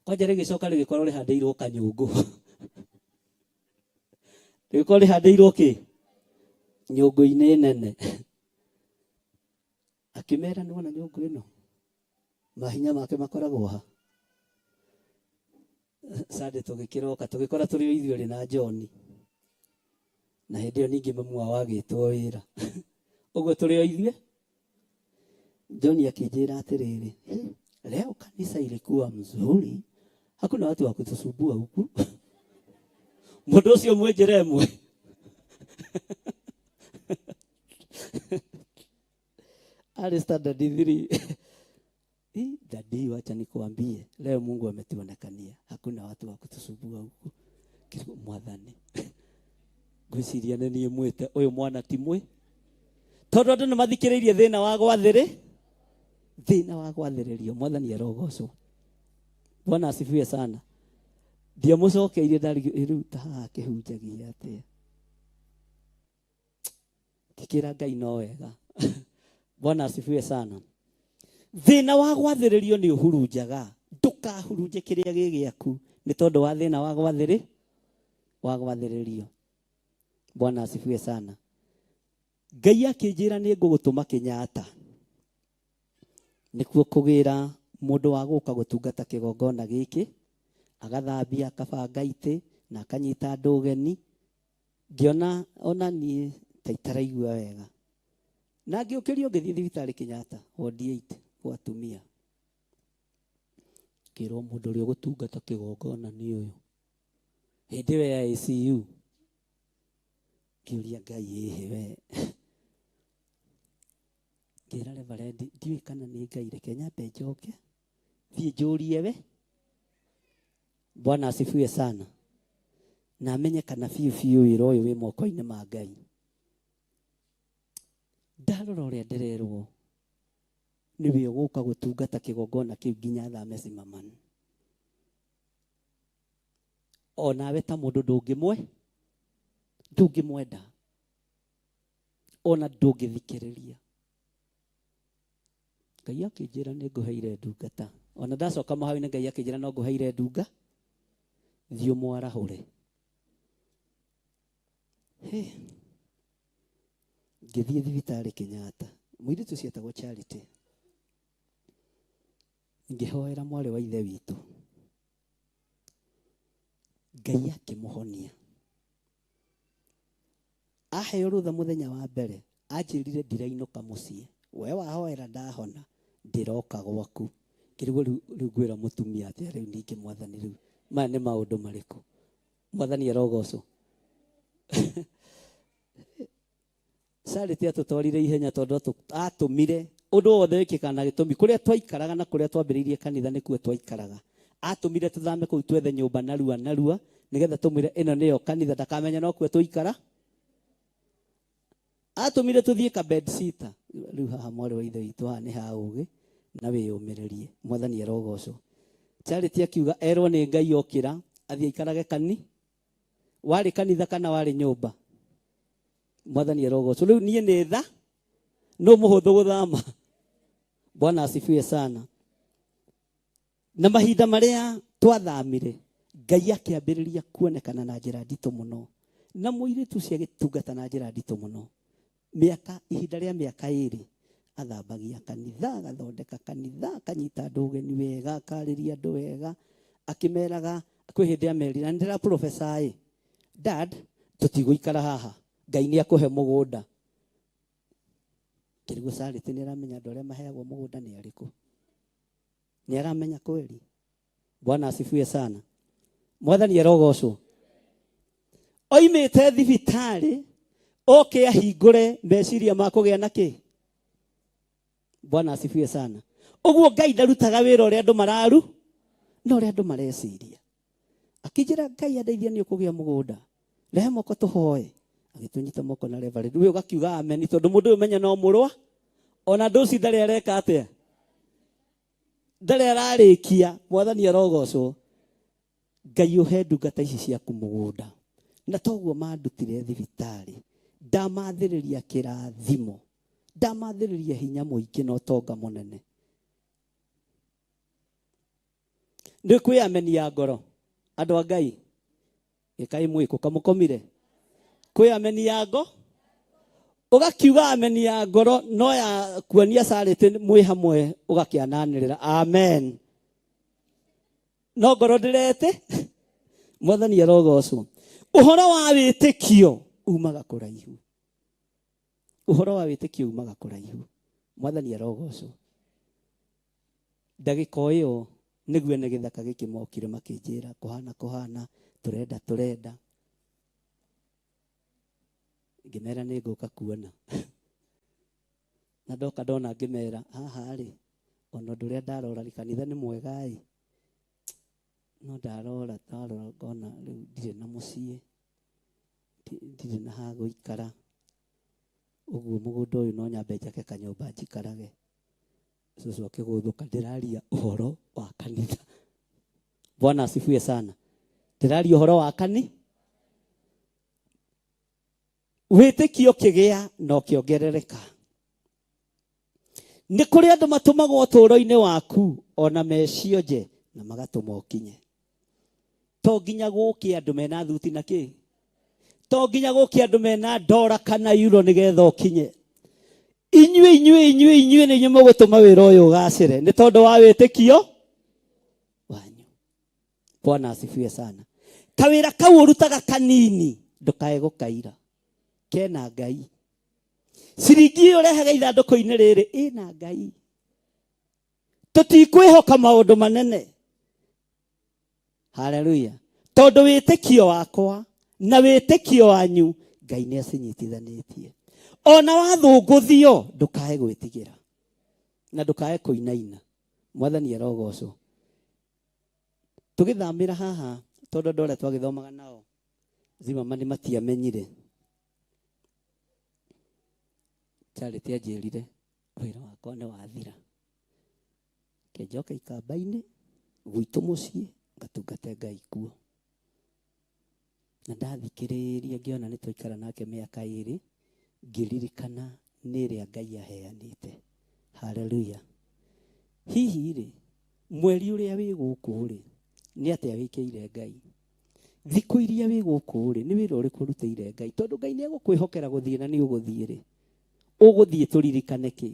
Kwanja rĩgĩcoka rĩgĩkorwo rĩhandĩirwo kanyũngũ, rĩgĩkorwo rĩhandĩirwo kĩ nyũngũ-inĩ nene. Akĩmera, nĩwona nyũngũ ĩno, mahinya make makoragwo ha. Sunday tũgĩkĩroka tũgĩkora tũrĩ o ithuerĩ na John, na hĩndĩ ĩyo ningĩ mamu wao agĩtwo wĩra, ũguo tũrĩ o ithuĩ. John akĩnjĩra atĩrĩrĩ, "Leo kanisa ilikuwa mzuri, hakuna watu wa kutusumbua huku." Mũndũ ũcio mwĩ njĩra ĩmwe arĩ standard 3. Hii, "Daddy, wacha nikuambie, leo Mungu ametuonekania, hakuna watu wa kutusumbua huku." Kirigo Mwathani, ngwĩciria nĩ niĩ mwĩte ũyũ mwana ti mwĩ, tondũ andũ nĩ mathikĩrĩirie thĩna wa gwathĩrĩ, thĩna wa gwathĩrĩrio. Mwathani arogocwo. Bwana asifiwe sana. Ndiamũcokeirie, ndarigwo rĩu ta haha akĩhunjagia atĩa. Ngĩkĩra Ngai no wega. Bwana asifiwe sana. Thĩna wa gwathĩrĩrio nĩ ũhurunjaga. Ndũkahurunje kĩrĩa gĩ gĩaku nĩ tondũ wa thĩna wa gwathĩrĩ wa gwathĩrĩrio. Bwana asifiwe sana. Ngai akĩnjĩra nĩ ngũgũtũma Kenyatta, nĩkuo kũgĩra mũndũ wa gũka gũtungata kĩgongona gĩkĩ, agathambia, akabanga itĩ na akanyita andũ ũgeni. Ngĩona ona niĩ ta itaraigua wega, na ngĩũkĩrio ngĩthiĩ thibitarĩ Kenyatta, ward 8 gwa atumia. Ngĩrwo mũndũ ũrĩa ũgũtungata kĩgongona nĩ ũyũ, hĩndĩ ĩyo ya ICU. Ngĩũria Ngai, ĩhĩ we. Ngĩra reverend, ndiũĩ kana nĩ Ngai, reke nyambe njoke thiĩ njũrie we. Bwana asifiwe sana. Na amenye kana biũ biũ wĩra ũyũ wĩ moko-inĩ ma Ngai. Ndarora ũrĩa ndĩrerwo nĩwe ũgũka gũtungata kĩgongona kĩu nginya thame Zimmerman, onawe ta mũndũ ndũngĩmwenda, ona ndũngĩthikĩrĩria. Ngai akĩnjĩra nĩ ngũheire ndungata. Ona ndacoka mahoya-inĩ, Ngai akĩnjĩra no ngũheire ndunga, thiĩ ũmwarahũre. Hey. Ngĩthiĩ thibitarĩ Kenyatta, mũirĩtu ũcio etagwo Charity. Ngĩhoera mwarĩ wa ithe witũ, Ngai akĩmũhonia. Aheo rũtha mũthenya wa mbere, anjĩrire, "Ndirainũka mũciĩ, we wahoera ndahona, ndĩroka gwaku." Ngĩrigwo rĩu rĩu ngwĩra mũtumia atĩa rĩu ningĩ? Mwathani, rĩu maya nĩ maũndũ marĩkũ? Mwathani arogocwo. Charity atũtwarire ihenya tondũ atũmire ũndũ wothe wĩkĩkaga na gĩtũmi. Kũrĩa twaikaraga na kũrĩa twambĩrĩirie kanitha nĩkuo twaikaraga. Atũmire tũthame kũu, twethe nyũmba narua narua, nĩgetha tũmwĩre ĩno nĩyo kanitha, ndakamenya nokuo tũikara. Atũmire tũthiĩ ka bed sitter. Rĩu haha, mwarĩ wa ithe witũ, haha nĩ ha ũgĩ na wĩyũmĩrĩrie. Mwathani arogocwo. Charity akiuga erwo nĩ Ngai okĩra athiĩ aikarage kani warĩ kanitha kana warĩ nyũmba. Mwathani arogocwo. Rĩu niĩ nĩ tha no mũhũthũ gũthama. Bwana asifiwe sana. Na mahinda marĩa twathamire, Ngai akĩambĩrĩria kuonekana na njĩra nditũ mũno, na mũirĩtu ũcio agĩtungata na njĩra nditũ mũno. Mĩaka, ihinda rĩa mĩaka ĩrĩ athambagia kanitha, agathondeka kanitha, akanyita andũ ũgeni wega, akarĩria andũ wega, akĩmeraga, kwĩ hĩndĩ amerire, na nĩndĩra prophesy, dad, tũtigũikara haha, Ngai nĩ akũhe mũgũnda. Kĩrigũ Charity nĩ aramenya andũ arĩa maheagwo mũgũnda nĩ arĩkũ. Nĩ aramenya kweli. Bwana asifiwe sana. Mwathani arogocwo. Oimĩte thibitarĩ oke ahingũre meciria ma kũgĩa na kĩ. Bwana asifiwe sana. Ũguo Ngai ndarutaga wĩra ũrĩa andũ mararu, no ũrĩa andũ mareciria. Akĩnjĩra Ngai andeithia nĩ ũkũgĩa mũgũnda. Rehe moko tũhoe. Agĩtũnyita moko na reverend. Ũyũ ũgakiuga amen tondũ mũndũ ũyũ menye no mũrwa. Ona ndũci ndarĩ areka atĩa. Ndarĩ ararĩkia. Mwathani arogocwo. Ngai ũhe ndungata ici ciaku mũgũnda. Na toguo mandutire thibitarĩ. Ndamathĩrĩria kĩrathimo. Ndamathĩrĩria hinya mũingĩ na ũtonga mũnene. Nĩ kwĩ ameni ya ngoro. Andũ a Ngai. Ĩkai mwĩkũ kamũkomire. Kwĩ ameni ya ngo. Ũgakiuga ameni ya ngoro no ya kuonia Charity mwĩ hamwe ũgakĩananĩrĩra amen. No ngoro ndĩrete. Mwathani arogocwo. Ũhoro wa wĩtĩkio umaga kũraihu. Ũhoro wa wĩtĩkio umaga kũraihu. Mwathani arogocwo. Ndagĩka o ĩyo nĩguo ene gĩthaka gĩkĩ mokire makĩnjĩra kũhana kũhana tũrenda tũrenda. Ngĩmera nĩ ngũka kuona. Na ndoka ndona ngĩmera haha rĩ ona ũndũ ũrĩa ndarora rĩ kanitha nĩ mwega ĩ. No ndarora ndarora ngona rĩu ndirĩ na mũciĩ, ndirĩ na ha gũikara. Ũguo mũgũnda ũyũ no nyambe njake kanyũmba njikarage. Cũcũ akĩgũthũka ndĩraria ũhoro wa kanitha. Bwana asifiwe sana. Ndĩraria ũhoro wa kani. Wĩtĩkio ũkĩgĩa na ũkĩongerereka. Nĩ kũrĩ andũ matũmagwo ũtũũro-inĩ waku ona mecionje na magatũma ũkinye. To nginya gũke andũ mena thuti na kĩ? To nginya gũke andũ mena ndora kana euro nĩgetha ũkinye. Inyuĩ, inyuĩ, inyuĩ, inyuĩ nĩ inyuĩ mũgũtũma wĩra ũyũ ũgacĩre nĩ tondũ wa wĩtĩkio wanyu. Bwana asifiwe sana. Kawĩra kau ũrutaga kanini ndũkae gũkaira. Kena Ngai. Ciringi ĩyo ũrehaga ithandũkũ-inĩ rĩrĩ ĩna Ngai. Tũtikwĩhoka maũndũ manene. Haleluya. Tondũ wĩtĩkio wakwa na wĩtĩkio wanyu Ngai nĩ acinyitithanĩtie. Ona wathũngũthio ndũkae gwĩtigĩra na ndũkae kũinaina. Mwathani arogocwo. Tũgĩthamĩra haha tondũ andũ arĩa twagĩthomaga nao Zimmerman matiamenyire. Charity anjĩrire wĩra wakwa nĩ wathira. Kĩnjoke ikamba-inĩ gwitũ mũciĩ ngatungate Ngai kuo. Na ndathikĩrĩria ngĩona nĩ twaikara nake mĩaka ĩrĩ, ngĩririkana nĩ ĩrĩa Ngai aheanĩte. Haleluya. Hihi rĩ, mweri ũrĩa wĩ gũkũ rĩ, nĩ atĩa wĩkĩire Ngai? Thikũ iria wĩ gũkũ rĩ, nĩ wĩra ũrĩkũ ũrutĩire Ngai? Tondũ Ngai nĩ egũkwĩhokera gũthiĩ na nĩ ũgũthiĩ rĩ, ũgũthiĩ tũririkane kĩ?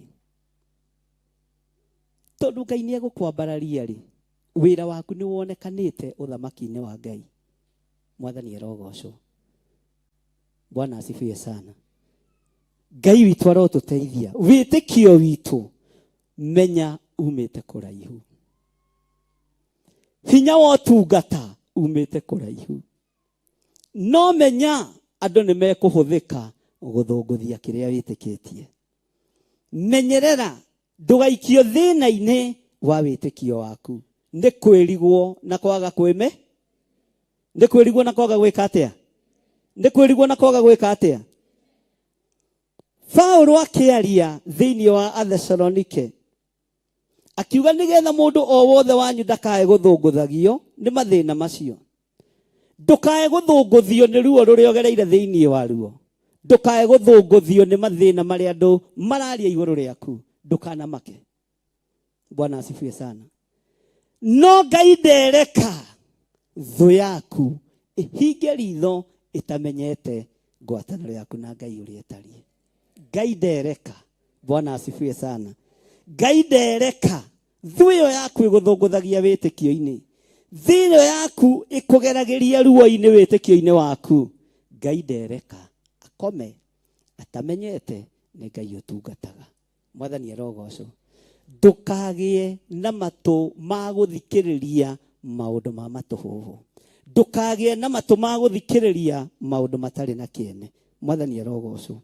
Tondũ Ngai nĩ egũkwambararia rĩ, wĩra waku nĩ wonekanĩte ũthamaki-inĩ wa Ngai. Mwathani arogocwo. Bwana asifiwe sana. Ngai witũ arotũteithia. Wĩtĩkio witũ menya umĩte kũraihu. Hinya wa ũtungata umĩte kũraihu. No menya andũ nĩ mekũhũthĩka gũthũngũthia kĩrĩa wĩtĩkĩtie. Menyerera ndũgaikio thĩna-inĩ wa wĩtĩkio waku. Nĩ kwĩrigwo na kwaga kwĩme? Nĩ kwĩrigwo na kwaga gwĩka atĩa? Nĩ kwĩrigwo na kwaga gwĩka atĩa? Paulo akĩaria thĩinĩ wa Athesalonike akiuga nĩgetha mũndũ o wothe wanyu ndakae gũthũngũthagio nĩ mathĩna macio. Ndũkae gũthũngũthio nĩ ruo rũrĩa ũgereire thĩinĩ wa ruo. Ndũkae gũthũngũthio nĩ mathĩna marĩa andũ mararia igũrũ rĩaku, ndũkanamake. Bwana asifiwe sana. No Ngai ndereka thũ yaku ĩhinge ritho ĩtamenyete ngwatanĩro yaku na Ngai ũrĩa ĩtariĩ. Ngai ndereka. Bwana asifiwe sana. Ngai ndereka thũ ĩyo yaku ĩgũthũngũthagia wĩtĩkio-inĩ, thĩ ĩyo yaku ĩkũgeragĩria ruo-inĩ wĩtĩkio-inĩ waku. Ngai ndereka akome atamenyete nĩ Ngai ũtungataga. Mwathani arogocwo. Ndũkagĩe na matũ ma gũthikĩrĩria maũndũ ma matũhũhũ, ndũkagĩe na matũ ma gũthikĩrĩria maũndũ matarĩ na kĩene. Mwathani arogocwo.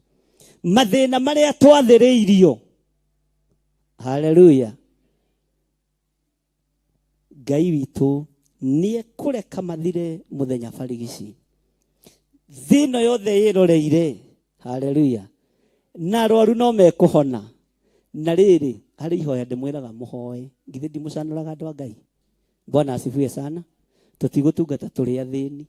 Mathĩna marĩa twathĩrĩirio, haleluya, Ngai witũ nĩ ekũreka mathire mũthenya barigici. Thĩ ĩno yothe ĩroreire, haleluya, na arwaru no mekũhona. Na rĩrĩ, harĩ ihoya ndĩmwĩraga mũhoe, githĩ ndimũcanũraga andũ a Ngai? Bwana asifiwe sana. Tũtigũtungata tũrĩ athĩni.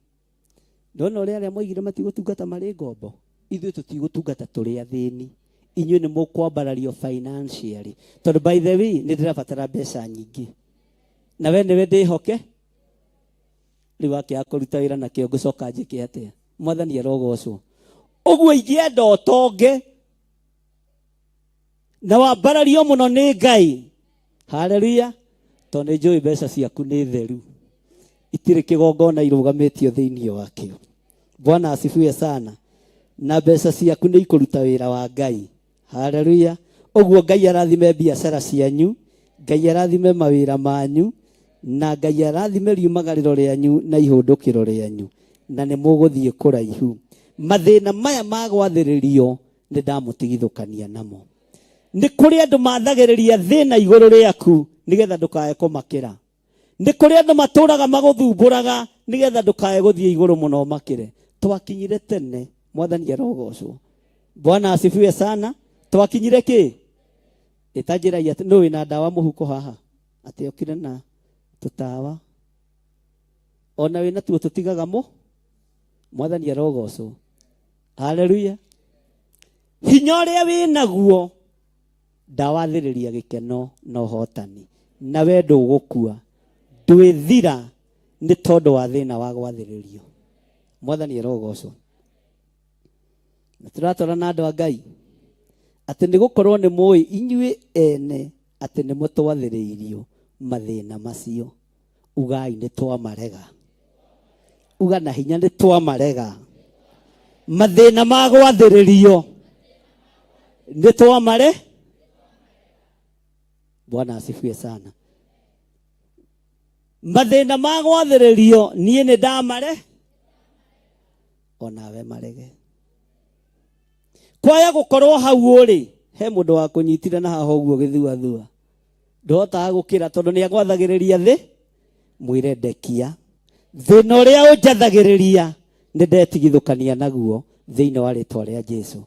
Ndona ũrĩa arĩa moigire matigũtungata marĩ ngombo, ithuĩ tũtigũtungata tũrĩ athĩni. Inyuĩ nĩ mũkwambarario financially, tondũ by the way nĩ ndĩrabatara mbeca nyingĩ, na we nĩwe ndĩhoke. Rĩu akĩaga kũruta wĩra nakĩo ngũcoka njĩke atĩa? Mwathani arogocwo. Ũguo ingĩenda ũtonge na wambarario mũno nĩ Ngai, haleluya, tondũ nĩ njũĩ mbeca ciaku nĩ theru, itirĩ kĩgongona irũgamĩtio thĩinĩ wakĩo. Bwana asifiwe sana. Na mbeca ciaku nĩ ikũruta wĩra wa Ngai, haleluya. Ũguo Ngai arathime biacara cianyu, Ngai arathime mawĩra manyu, na Ngai arathime riumagarĩro rĩanyu na ihũndũkĩro rĩanyu, na nĩ mũgũthiĩ kũraihu. Mathĩna maya ma gwathĩrĩrio nĩ ndamũtigithũkania namo. Nĩ kũrĩ andũ mathagĩrĩria thĩna igũrũ rĩaku nĩgetha ndũkae kũmakĩra. Nĩ kũrĩ andũ matũraga magũthumbũraga nĩgetha ndũkae gũthiĩ igũrũ mũno makĩre. Twakinyire tene, Mwathani arogocwo. Bwana asifiwe sana. Twakinyire kĩ? Ĩtanjĩrai atĩ nũ wĩna ndawa mũhuko haha, atĩ okire na tũtawa ona wĩna tuo tũtigaga mũ. Mwathani arogocwo. Haleluya. Hinya ũrĩa wĩnaguo ndawathĩrĩria gĩkeno na ũhotani, na we ndũgũkua, ndwĩthira nĩ tondũ wa thĩna wa gwathĩrĩrio. Mwathani arogocwo. Na tũratwara na andũ a Ngai atĩ nĩ gũkorwo nĩ mũĩ inyuĩ ene atĩ nĩ mũtwathĩrĩirio mathĩna macio. Ugai nĩ twamarega. Uga na hinya nĩ twamarega. Mathĩna ma gwathĩrĩrio nĩ twamare. Bwana asifiwe sana. Mathĩna ma gwathĩrĩrio niĩ nĩ ndamare, onawe marege. Kwaya gũkorwo hau ũrĩ, he mũndũ wa kũnyitire na haha ũguo gĩthuathua, ndũhotaga gũkĩra tondũ nĩ agwathagĩrĩria thĩ. Mwĩre ndekia thĩna ũrĩa ũnjathagĩrĩria nĩ ndetigithũkania naguo thĩinĩ wa rĩtwa rĩa Jesu.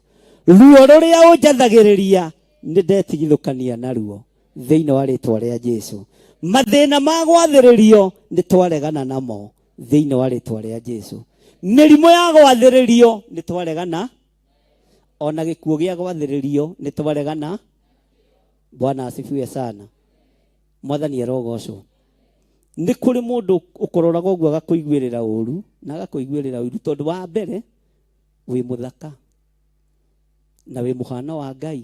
Ruo rũrĩa ũnjathagĩrĩria nĩ ndetigithũkania naruo thĩinĩ wa rĩtwa rĩa Jesu. Mathĩna ma gwathĩrĩrio nĩ twaregana namo thĩinĩ wa rĩtwa rĩa Jesu. Mĩrimũ ya gwathĩrĩrio nĩ twaregana, ona gĩkuũ gĩa gwathĩrĩrio nĩ twaregana. Bwana asifiwe sana. Mwathani arogocwo. Nĩ kũrĩ mũndũ ũkũroraga ũguo agakũiguĩrĩra ũru, na agakũiguĩrĩra ũiru tondũ wa mbere wĩ mũthaka na wĩ mũhano wa Ngai.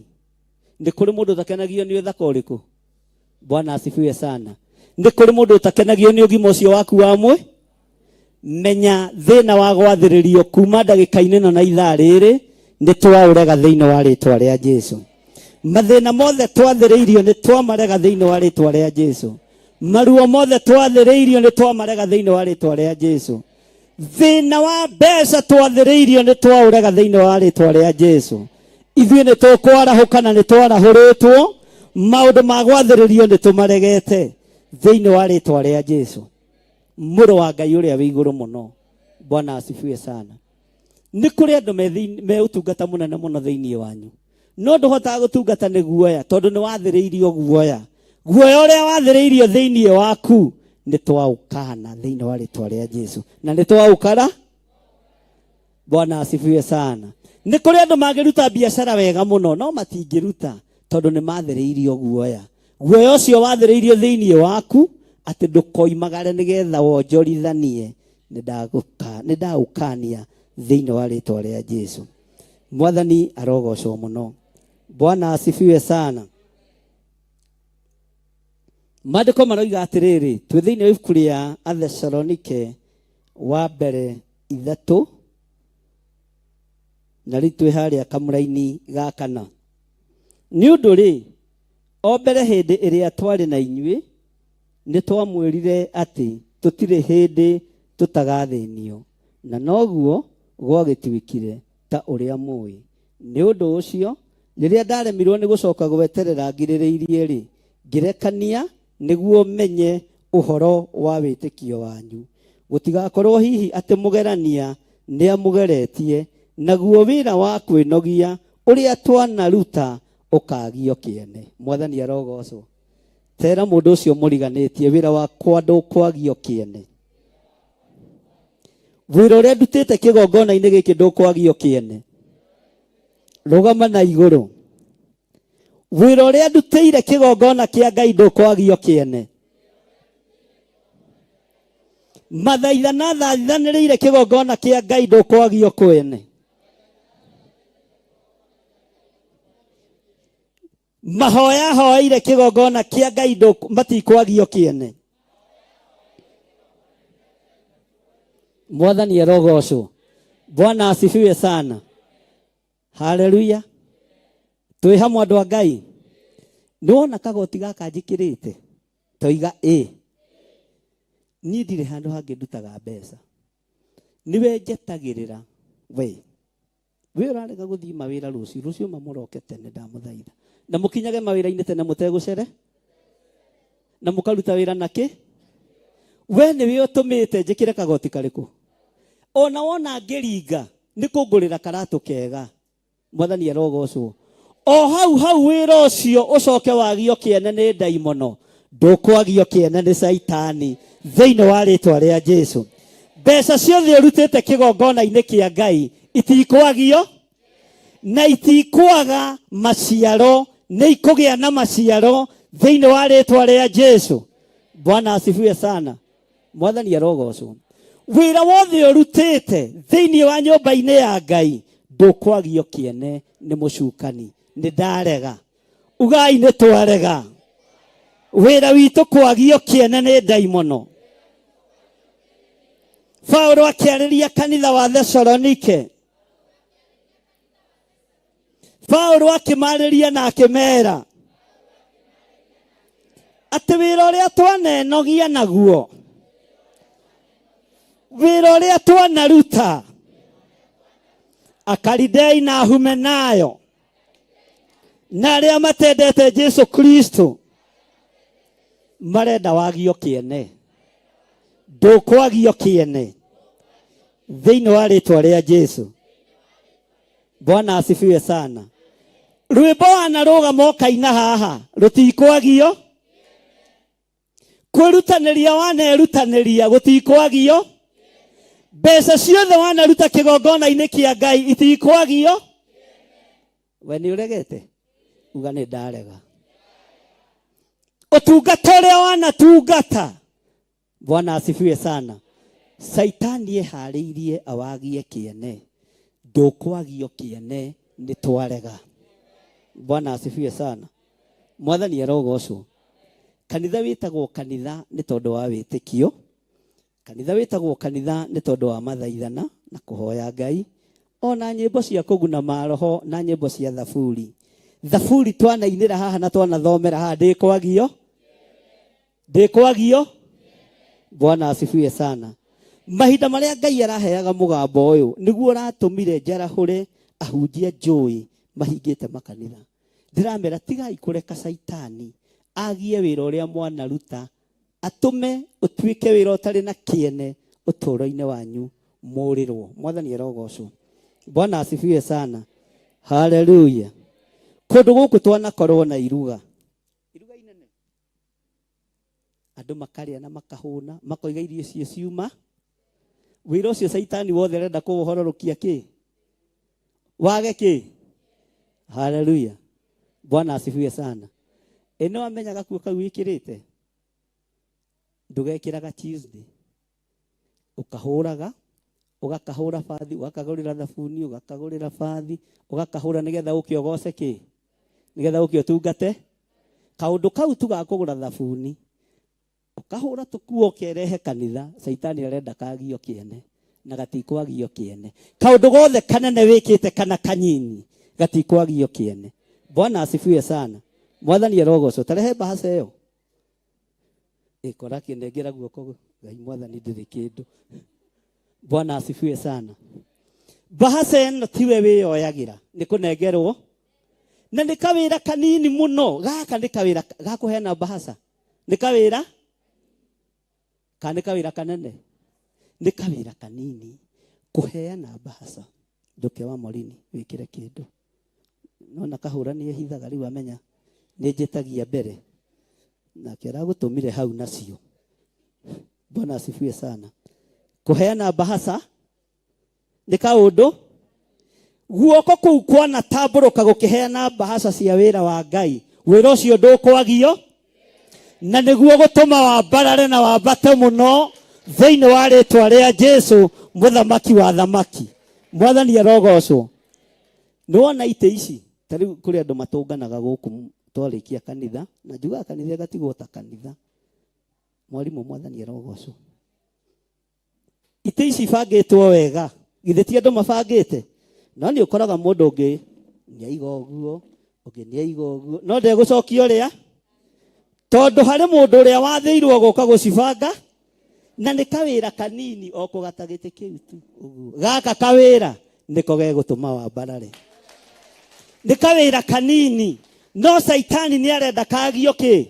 Nĩ kũrĩ mũndũ ũtakenagio nĩ ũthaka ũrĩkũ? Bwana asifiwe sana. Nĩ kũrĩ mũndũ ũtakenagio nĩ ũgima ũcio waku wa mwĩ? Menya thĩna wa gwathĩrĩrio kuma ndagĩka-inĩ ĩno na ithaa rĩrĩ nĩ twaũrega thĩinĩ wa rĩtwa rĩa Jesu. Mathĩna mothe twathĩrĩirio nĩ twamarega thĩinĩ wa rĩtwa rĩa Jesu. Maruo mothe twathĩrĩirio nĩ twamarega thĩinĩ wa rĩtwa rĩa Jesu. Thĩna wa mbeca twathĩrĩirio nĩ twaũrega thĩinĩ wa rĩtwa rĩa Jesu. Ithuĩ nĩ tũkwarahũka na nĩ twarahũrĩtwo, maũndũ ma gwathĩrĩrio nĩ tũmaregete thĩinĩ wa rĩtwa rĩa Jesu, mũrũ wa Ngai ũrĩa wĩ igũrũ mũno. Bwana asifiwe sana. Nĩ kũrĩ andũ me ũtungata mũnene mũno thĩinĩ wanyu, no ndũhotaga gũtungata nĩ guoya, tondũ nĩ wathĩrĩirio guoya. Guoya ũrĩa wathĩrĩirio thĩinĩ waku nĩ twaũkana thĩinĩ wa rĩtwa rĩa Jesu, na nĩ twaũkara. Bwana asifiwe sana. Nĩ kũrĩ andũ mangĩruta biacara wega mũno no matingĩruta tondũ nĩ mathĩrĩirio guoya. Guoya ũcio wathĩrĩirio thĩinĩ waku atĩ ndũkoimagare nĩgetha wonjorithanie, nĩ ndaũkania thĩinĩ wa rĩtwa rĩa Jesu. Mwathani arogocwo mũno. Bwana asifiwe sana. Maandĩko maroiga atĩrĩrĩ, twĩ thĩinĩ wa ibuku rĩa Athesalonike wa mbere 3, na rĩu twĩ harĩa kamũraini ga 4. Nĩ ũndũ rĩ, o mbere hĩndĩ ĩrĩa twarĩ na inyuĩ, nĩ twamwĩrire atĩ tũtirĩ hĩndĩ tũtagathĩnio, na noguo gwagĩtuĩkire ta ũrĩa mũĩ. Nĩ ũndũ ũcio, rĩrĩa ndaremirwo nĩ gũcoka gweterera ngirĩrĩirie rĩ, ngĩrekania nĩguo menye ũhoro wa wĩtĩkio wanyu. Gũtigakorwo hihi atĩ mũgerania nĩamũgeretie, naguo wĩra wa kwĩnogia ũrĩa twanaruta ũkagio kĩene. Mwathani arogocwo. Tera mũndũ ũcio mũriganĩtie, wĩra wakwa ndũkwagio kĩene. Wĩra ũrĩa ndutĩte kĩgongona-inĩ gĩkĩ ndũkwagio kĩene. Rũgama na igũrũ. Wĩra ũrĩa ndutĩire kĩgongona kĩa Ngai ndũkwagio kĩene. Mathaithana thaithanĩrĩire kĩgongona kĩa Ngai ndũkwagio kwene. Mahoya hoeire kĩgongona kĩa Ngai matikwagio kĩene. Mwathani arogocwo. Bwana asifiwe sana. Haleluya. Twĩ hamwe andũ a Ngai. Nĩwona kagoti gaka njĩkĩrĩte? Toiga ĩ. Niĩ ndirĩ handũ hangĩ ndutaga mbeca. Nĩwe njetagĩrĩra we. We ũrarega gũthiĩ mawĩra rũciũ, rũciũ mamũroke tene ndamũthaitha. Na mũkinyage mawĩra-inĩ tene mũtegũcere. Na mũkaruta wĩra nakĩ? We nĩwe ũtũmĩte njĩkĩre kagoti karĩkũ? Ona wona ngĩringa nĩ kũngũrĩra karatũ kega. Mwathani arogocwo. O hau hau wĩra ũcio ũcoke wagio kĩene nĩ ndaimono, ndũkwagio kĩene nĩ Caitani thĩinĩ wa rĩtwa rĩa Jesu. Mbeca ciothe ũrutĩte kĩgongona-inĩ kĩa Ngai itikwagio na itikwaga maciaro, nĩ ikũgĩa na maciaro thĩinĩ wa rĩtwa rĩa Jesu. Bwana asifiwe sana. Mwathani arogocwo. Wĩra wothe ũrutĩte thĩinĩ wa nyũmba-inĩ ya Ngai ndũkwagio kĩene nĩ mũcukani. Nĩ ndarega. Ugai nĩ twarega. Wĩra witũ kwagio kĩene nĩ ndaimono. Paulo akĩarĩria kanitha wa Thesalonike. Paulo akĩmarĩria na akĩmera atĩ wĩra ũrĩa twanenogia naguo, wĩra ũrĩa twanaruta, Akalidei na Ahumenayo na arĩa matendete Jesu Kristo marenda wagio kĩene, ndũkwagio kĩene thĩinĩ wa rĩtwa rĩa Jesu. Bwana asifiwe sana. Rwĩmbo wanarũgama ũkaina haha rũtikwagio, kwĩrutanĩria wanerutanĩria gũtikwagio, mbeca ciothe wanaruta kĩgongona-inĩ kĩa Ngai itikwagio. We nĩ ũregete? Uga nĩ ndarega. Ũtungata ũrĩa wanatungata, Bwana asifiwe sana. Saitani eharĩirie awagie kĩene, ndũkwagio kĩene nĩ twarega. Bwana asifiwe sana. Mwathani arogocwo. Kanitha wĩtagwo kanitha nĩ tondũ wa wĩtĩkio. Kanitha wĩtagwo kanitha nĩ tondũ wa mathaithana na kũhoya Ngai, ona nyĩmbo cia kũguna maroho na nyĩmbo cia thaburi. Thaburi twanainĩra haha na twanathomera haha ndĩkwagio, ndĩkwagio. Bwana asifiwe sana. Mahinda marĩa Ngai araheaga mũgambo ũyũ nĩguo ũratũmire njarahũre ahunjia njũĩ mahingĩte makanitha. Ndĩramera tigai kũreka Caitani agie wĩra ũrĩa mwanaruta, atũme ũtuĩke wĩra ũtarĩ na kĩene ũtũũro-inĩ wanyu mũrĩrwo. Mwathani arogocwo. Bwana asifiwe sana. Haleluya. Kũndũ gũkũ twanakorwo na iruga, iruga inene, andũ makarĩa na makahũna, makoiga irio icio ciuma. Wĩra ũcio Caitani wothe arenda kũũhororokia kĩ? Wage kĩ? Haleluya. Bwana asifiwe sana. Ĩ nĩ wamenya gakuo kau wĩkĩrĩte? Ndũgekĩraga Tuesday. Ũkahũraga, ũgakahũra bathi, ũgakagũrĩra thabuni, ũgakagũrĩra bathi, ũgakahũra nĩgetha ũke ũgoce kĩ? Nĩgetha ũke ũtungate. Kaũndũ kau tu ga kũgũra thabuni, ũkahũra tũkuo ũkerehe kanitha, caitani arenda kagio kĩene na gatikwagio kĩene. Kaũndũ gothe kanene wĩkĩte kana kanyinyi gatikwagio kĩene. Bwana asifiwe sana. Mwathani arogocwo. Tarehe mbahaca ĩyo. Ĩkora kĩnengera guoko Ngai mwathani ndĩrĩ kĩndũ. Bwana asifiwe sana. Mbahaca ĩno tiwe wĩyoyagĩra, nĩ kũnengerwo na nĩ kawĩra kanini mũno. Gaka nĩ kawĩra ga kũheana mbahaca, nĩ kawĩra kana nĩ kawĩra kanene? Nĩ kawĩra kanini kũheana mbahaca. Ndũke wa Morini wĩkĩre kĩndũ. Nona kahũra nĩ ehithaga rĩu amenya nĩ njĩtagia mbere nake aragũtũmire hau nacio. Bwana asifiwe sana. Kũheana mbahaca nĩ kaũndũ guoko kũu kwanatambũrũka gũkĩheana mbahaca cia wĩra wa Ngai, wĩra ũcio ndũkwagio na nĩguo gũtũma wambarare na wambate mũno thĩinĩ wa rĩtwa rĩa Jesu mũthamaki wa thamaki. Mwathani arogocwo. Nĩwona itĩ ici ta rĩu kũrĩ andũ matũnganaga gũkũ twarĩkia kanitha, na njugaga kanitha ĩgatigwo ta kanitha. Mwarimũ mwathani arogocwo. Itĩ ici ibangĩtwo wega, githĩ ti andũ mabangĩte? No nĩ ũkoraga mũndũ ũngĩ nĩ aiga ũguo, ũngĩ nĩ aiga ũguo, no ndegũcokia ũrĩa, tondũ harĩ mũndũ ũrĩa wathĩirwo gũka gũcibanga, na nĩ kawĩra kanini o kũgata gĩtĩ kĩu tu ũguo. Gaka kawĩra nĩko gegũtũma wambarare. Nĩ kawĩra kanini, no caitani nĩ arenda kagio kĩ?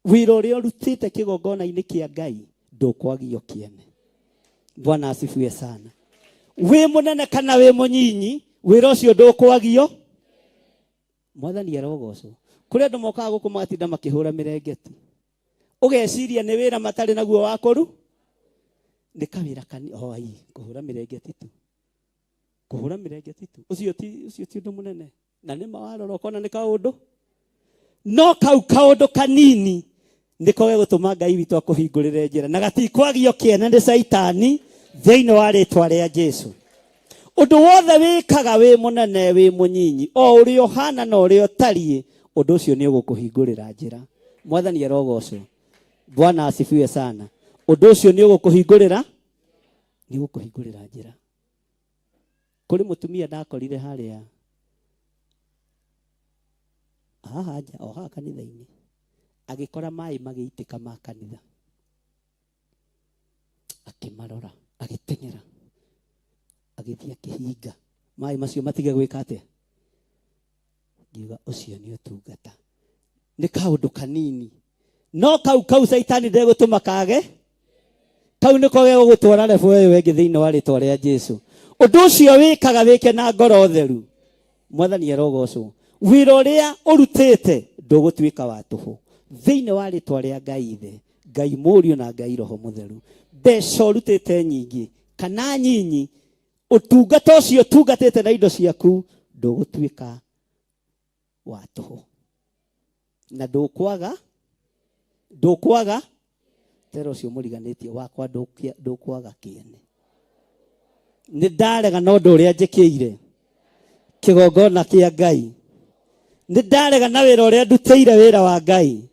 Wĩra ũrĩa ũrutĩte kĩgongona-inĩ kĩa Ngai ndũkwagio kĩene. Bwana asifiwe sana. Wĩ mũnene kana wĩ mũnyinyi, wĩra ũcio ndũkwagio. Mwathani arogocwo. Kũrĩ andũ mokaga gũkũ magatinda makĩhũra mĩrengeti, ũgeciria nĩ wĩra matarĩ naguo wa kũru. Nĩ kawĩra kani, oh, ai, kũhũra mĩrengeti tu, kũhũra mĩrengeti tu, ũcio ti ũndũ mũnene. Na nĩ mawarora ũkona nĩ kaũndũ, no kau kaũndũ kanini nĩko gegũtũma Ngai witũ akũhingũrĩre njĩra na gatikwagio kĩene nĩ caitani thĩinĩ wa rĩtwa rĩa Jesu. Ũndũ wothe wĩkaga wĩ mũnene wĩ mũnyinyi, o ũrĩa ũhana na ũrĩa ũtariĩ, ũndũ ũcio nĩ ũgũkũhingũrĩra njĩra. Mwathani arogocwo. Bwana asifiwe sana. Ũndũ ũcio nĩ ũgũkũhingũrĩra, nĩ ũgũkũhingũrĩra njĩra. Kũrĩ mũtumia ndakorire harĩa haha nja, o haha kanitha-inĩ, agĩkora maĩ magĩitĩka ma kanitha, akĩmarora, agĩteng'era, agĩthiĩ akĩhinga maĩ macio matige gwĩka atĩa. Ngiuga ũcio nĩ ũtungata, nĩ kaũndũ kanini, no kau kau caitani ndegũtũma kage, kau nĩko gegũgũtwara level ĩyo ĩngĩ thĩinĩ wa rĩtwa rĩa Jesu. Ũndũ ũcio wĩkaga wĩke na ngoro theru. Mwathani arogocwo. Wĩra ũrĩa ũrutĩte ndũgũtuĩka wa tũhũ thĩinĩ wa rĩtwa rĩa Ngai Ithe, Ngai Mũriũ na Ngai Roho Mũtheru. Mbeca ũrutĩte nyingĩ kana nyinyi, ũtungata ũcio ũtungatĩte na indo ciaku ndũgũtuĩka wa tũhũ na ndũkwaga, ndũkwaga tera ũcio mũriganĩtie wakwa ndũkwaga kĩene. Nĩ ndarega na ũndũ ũrĩa njĩkĩire kĩgongona kĩa Ngai, nĩ ndarega na wĩra ũrĩa ndutĩire wĩra wa Ngai,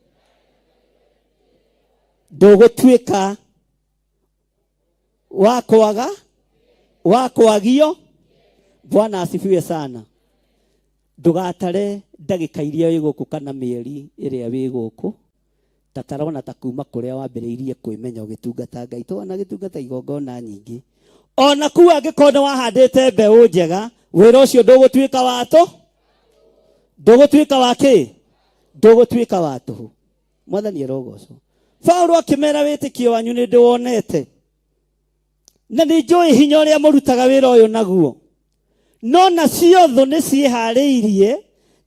ndũgũtuĩka wa kwaga, wa kwagio. Bwana asifiwe sana. Ndũgatare ndagĩka iria wĩ gũkũ kana mĩeri ĩrĩa wĩ gũkũ, ta tarona ta kuma kũrĩa wambĩrĩirie kwĩmenya ũgĩtungata Ngai. Twana gĩtungata igongona nyingĩ, ona kuu angĩkorwo nĩ wahandĩte mbeũ njega, wĩra ũcio ndũgũtuĩka wa tũ, ndũgũtuĩka wa kĩ, ndũgũtuĩka wa tũhũ. Mwathani arogocwo. Paulo akĩmera wĩtĩkio wanyu nĩ ndĩwonete, na nĩ njũĩ hinya ũrĩa mũrutaga wĩra ũyũ naguo, no nacio thũ nĩ ciĩharĩirie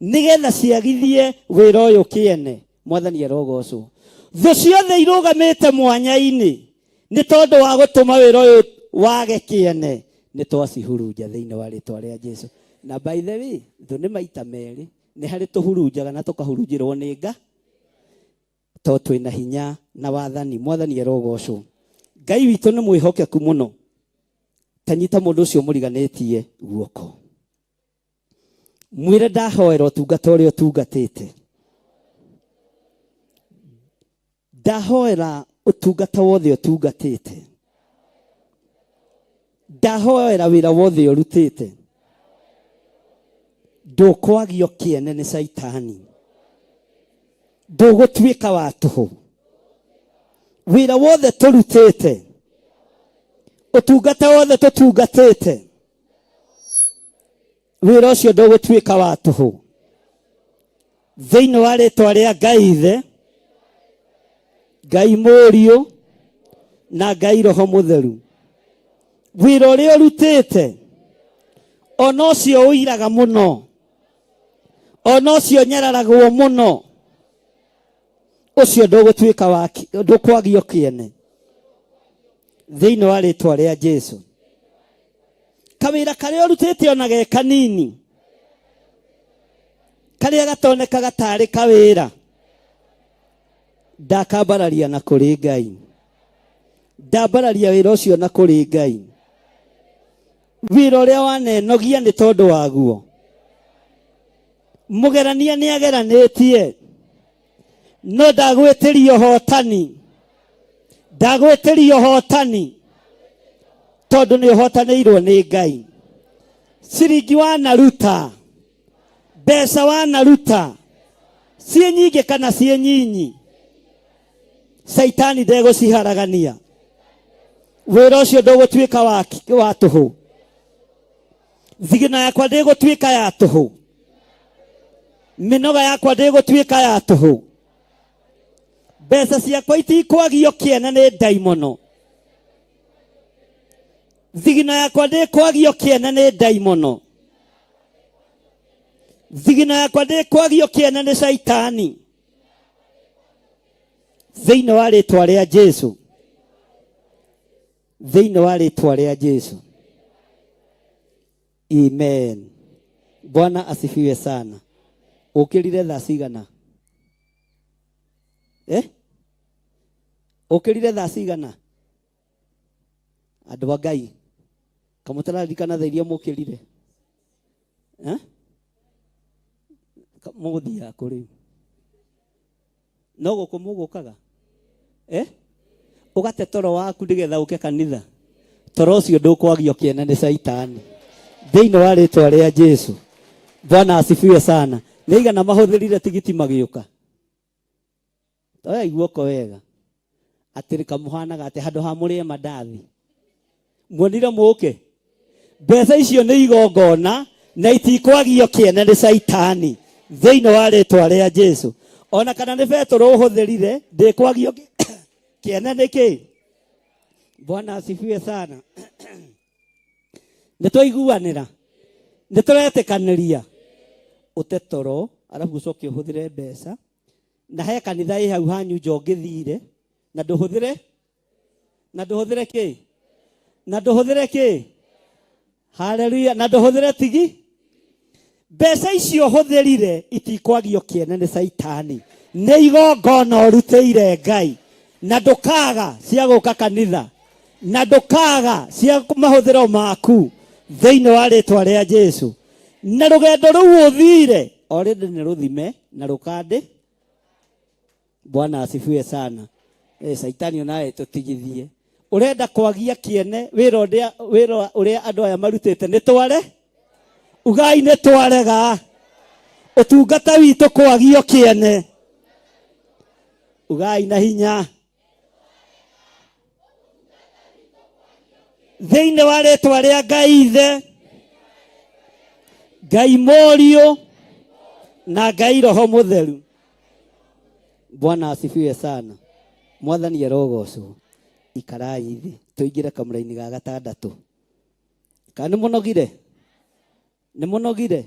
nĩgetha ciagithie wĩra ũyũ kĩene. Mwathani arogocwo. Thũ ciothe irũgamĩte mwanya-inĩ nĩ tondũ wa gũtũma wĩra ũyũ wage kĩene. Nĩ twacihurunja thĩinĩ wa rĩtwa rĩa Jesu. Na by the way, thũ nĩ maita merĩ, nĩ harĩ tũhurunjaga na tũkahurunjĩrwo nĩ nga, to twĩna hinya na wathani. Mwathani arogocwo. Ngai witũ nĩ mwĩhokeku mũno. Ta nyita mũndũ ũcio mũriganĩtie guoko, mwĩre ndahoera ũtungata ũrĩa ũtungatĩte, ndahoera ũtungata wothe ũtungatĩte, ndahoera wĩra wothe ũrutĩte, ndũkwagio kĩene nĩ Caitani, ndũgũtuĩka wa tũhũ. Wĩra wothe tũrutĩte, ũtungata wothe tũtungatĩte, wĩra ũcio ndũgũtuĩka wa tũhũ. Thĩinĩ wa rĩtwa rĩa Ngai Ithe, Ngai Mũriũ na Ngai Roho Mũtheru, wĩra ũrĩa ũrutĩte, ona ũcio ũiraga mũno, ona ũcio nyararagwo mũno, ũcio ndũgũtuĩka wa ndũkwagio kĩene thĩinĩ wa rĩtwa rĩa Jesu. Kawĩra karĩa ũrutĩte ona ge kanini, karĩa gatonekaga tarĩ kawĩra, ndakambararia na kũrĩ Ngai, ndambararia wĩra ũcio na kũrĩ Ngai. Wĩra ũrĩa wanenogia nĩ tondũ waguo, mũgerania nĩ ageranĩtie, no ndagwĩtĩria ũhotani, ndagwĩtĩria ũhotani, tondũ nĩ ũhotanĩirwo nĩ Ngai. Ciringi wanaruta, mbeca wanaruta, ciĩ nyingĩ kana ciĩ nyinyi, Caitani ndegũciharagania. Wĩra ũcio ndũgũtuĩka wa tũhũ. Thigino yakwa ndĩgũtuĩka ya tũhũ, mĩnoga yakwa ndĩgũtuĩka ya tũhũ, mbeca ciakwa itikwagio kĩene nĩ ndaimono, thigino yakwa ndĩkwagio kĩene nĩ ndaimono, thigino yakwa ndĩkwagio kĩene nĩ Caitani, thĩinĩ wa rĩtwa rĩa Jesu, thĩinĩ wa rĩtwa rĩa Jesu. Amen. Bwana asifiwe sana. Ũkĩrire thaa cigana? Eh? Ũkĩrire thaa cigana? Andũ a Ngai, kamũtararirikana thaa iria mũkĩrire? Eh? Mũgũthiaga kũ rĩu? No gũkũ mũgũkaga? Eh? Ũgate toro waku nĩgetha ũke kanitha. Toro ũcio ndũkwagio kĩene nĩ Caitani. Thĩinĩ wa rĩtwa rĩa Jesu. Bwana asifiwe sana. Nĩ igana mahũthĩrire tigiti magĩũka? Toyai guoko wega. Atĩrĩ kamũhanaga atĩ handũ ha mũrĩe mandathi. Muonire mũke? Mbeca icio nĩ igongona na itikwagio kĩene nĩ Caitani thĩinĩ wa rĩtwa rĩa Jesu. Ona kana nĩ betũrũ ũhũthĩrire, ndĩkwagio kĩene nĩ kĩ? Bwana asifiwe sana. Nĩ twaiguanĩra, nĩ tũretĩkanĩria. Ũte toro arabu ũcoke ũhũthĩre mbeca, na he kanitha ĩ hau hanyu nja ũngĩthire na ndũhũthĩre, na ndũhũthĩre kĩ, na ndũhũthĩre kĩ, haleluya, na ndũhũthĩre tigi. Mbeca icio ũhũthĩrire itikwagio kĩene nĩ Caitani, nĩ igongona ũrutĩire Ngai, na ndũkaga cia gũka kanitha, na ndũkaga cia mahũthĩro maku thĩinĩ wa rĩtwa rĩa Jesu. Na rũgendo rũu ũthire already nĩ rũthime na rũkandĩ. Bwana asifiwe sana. Caitani onawe tũtigithie. Ũrenda kwagia kĩene wĩra ũrĩa andũ aya marutĩte nĩ tware, ugai nĩ twarega ũtungata witũ kwagio kĩene, ugai na hinya thĩinĩ wa rĩtwa rĩa Ngai Ithe, Ngai Mũriũ na Ngai Roho Mũtheru. Bwana asifiwe sana. Mwathani arogocwo. Ikarai thĩ tũingĩre kamũraini ga gatandatũ. Kana nĩ mũnogire? Nĩ mũnogire?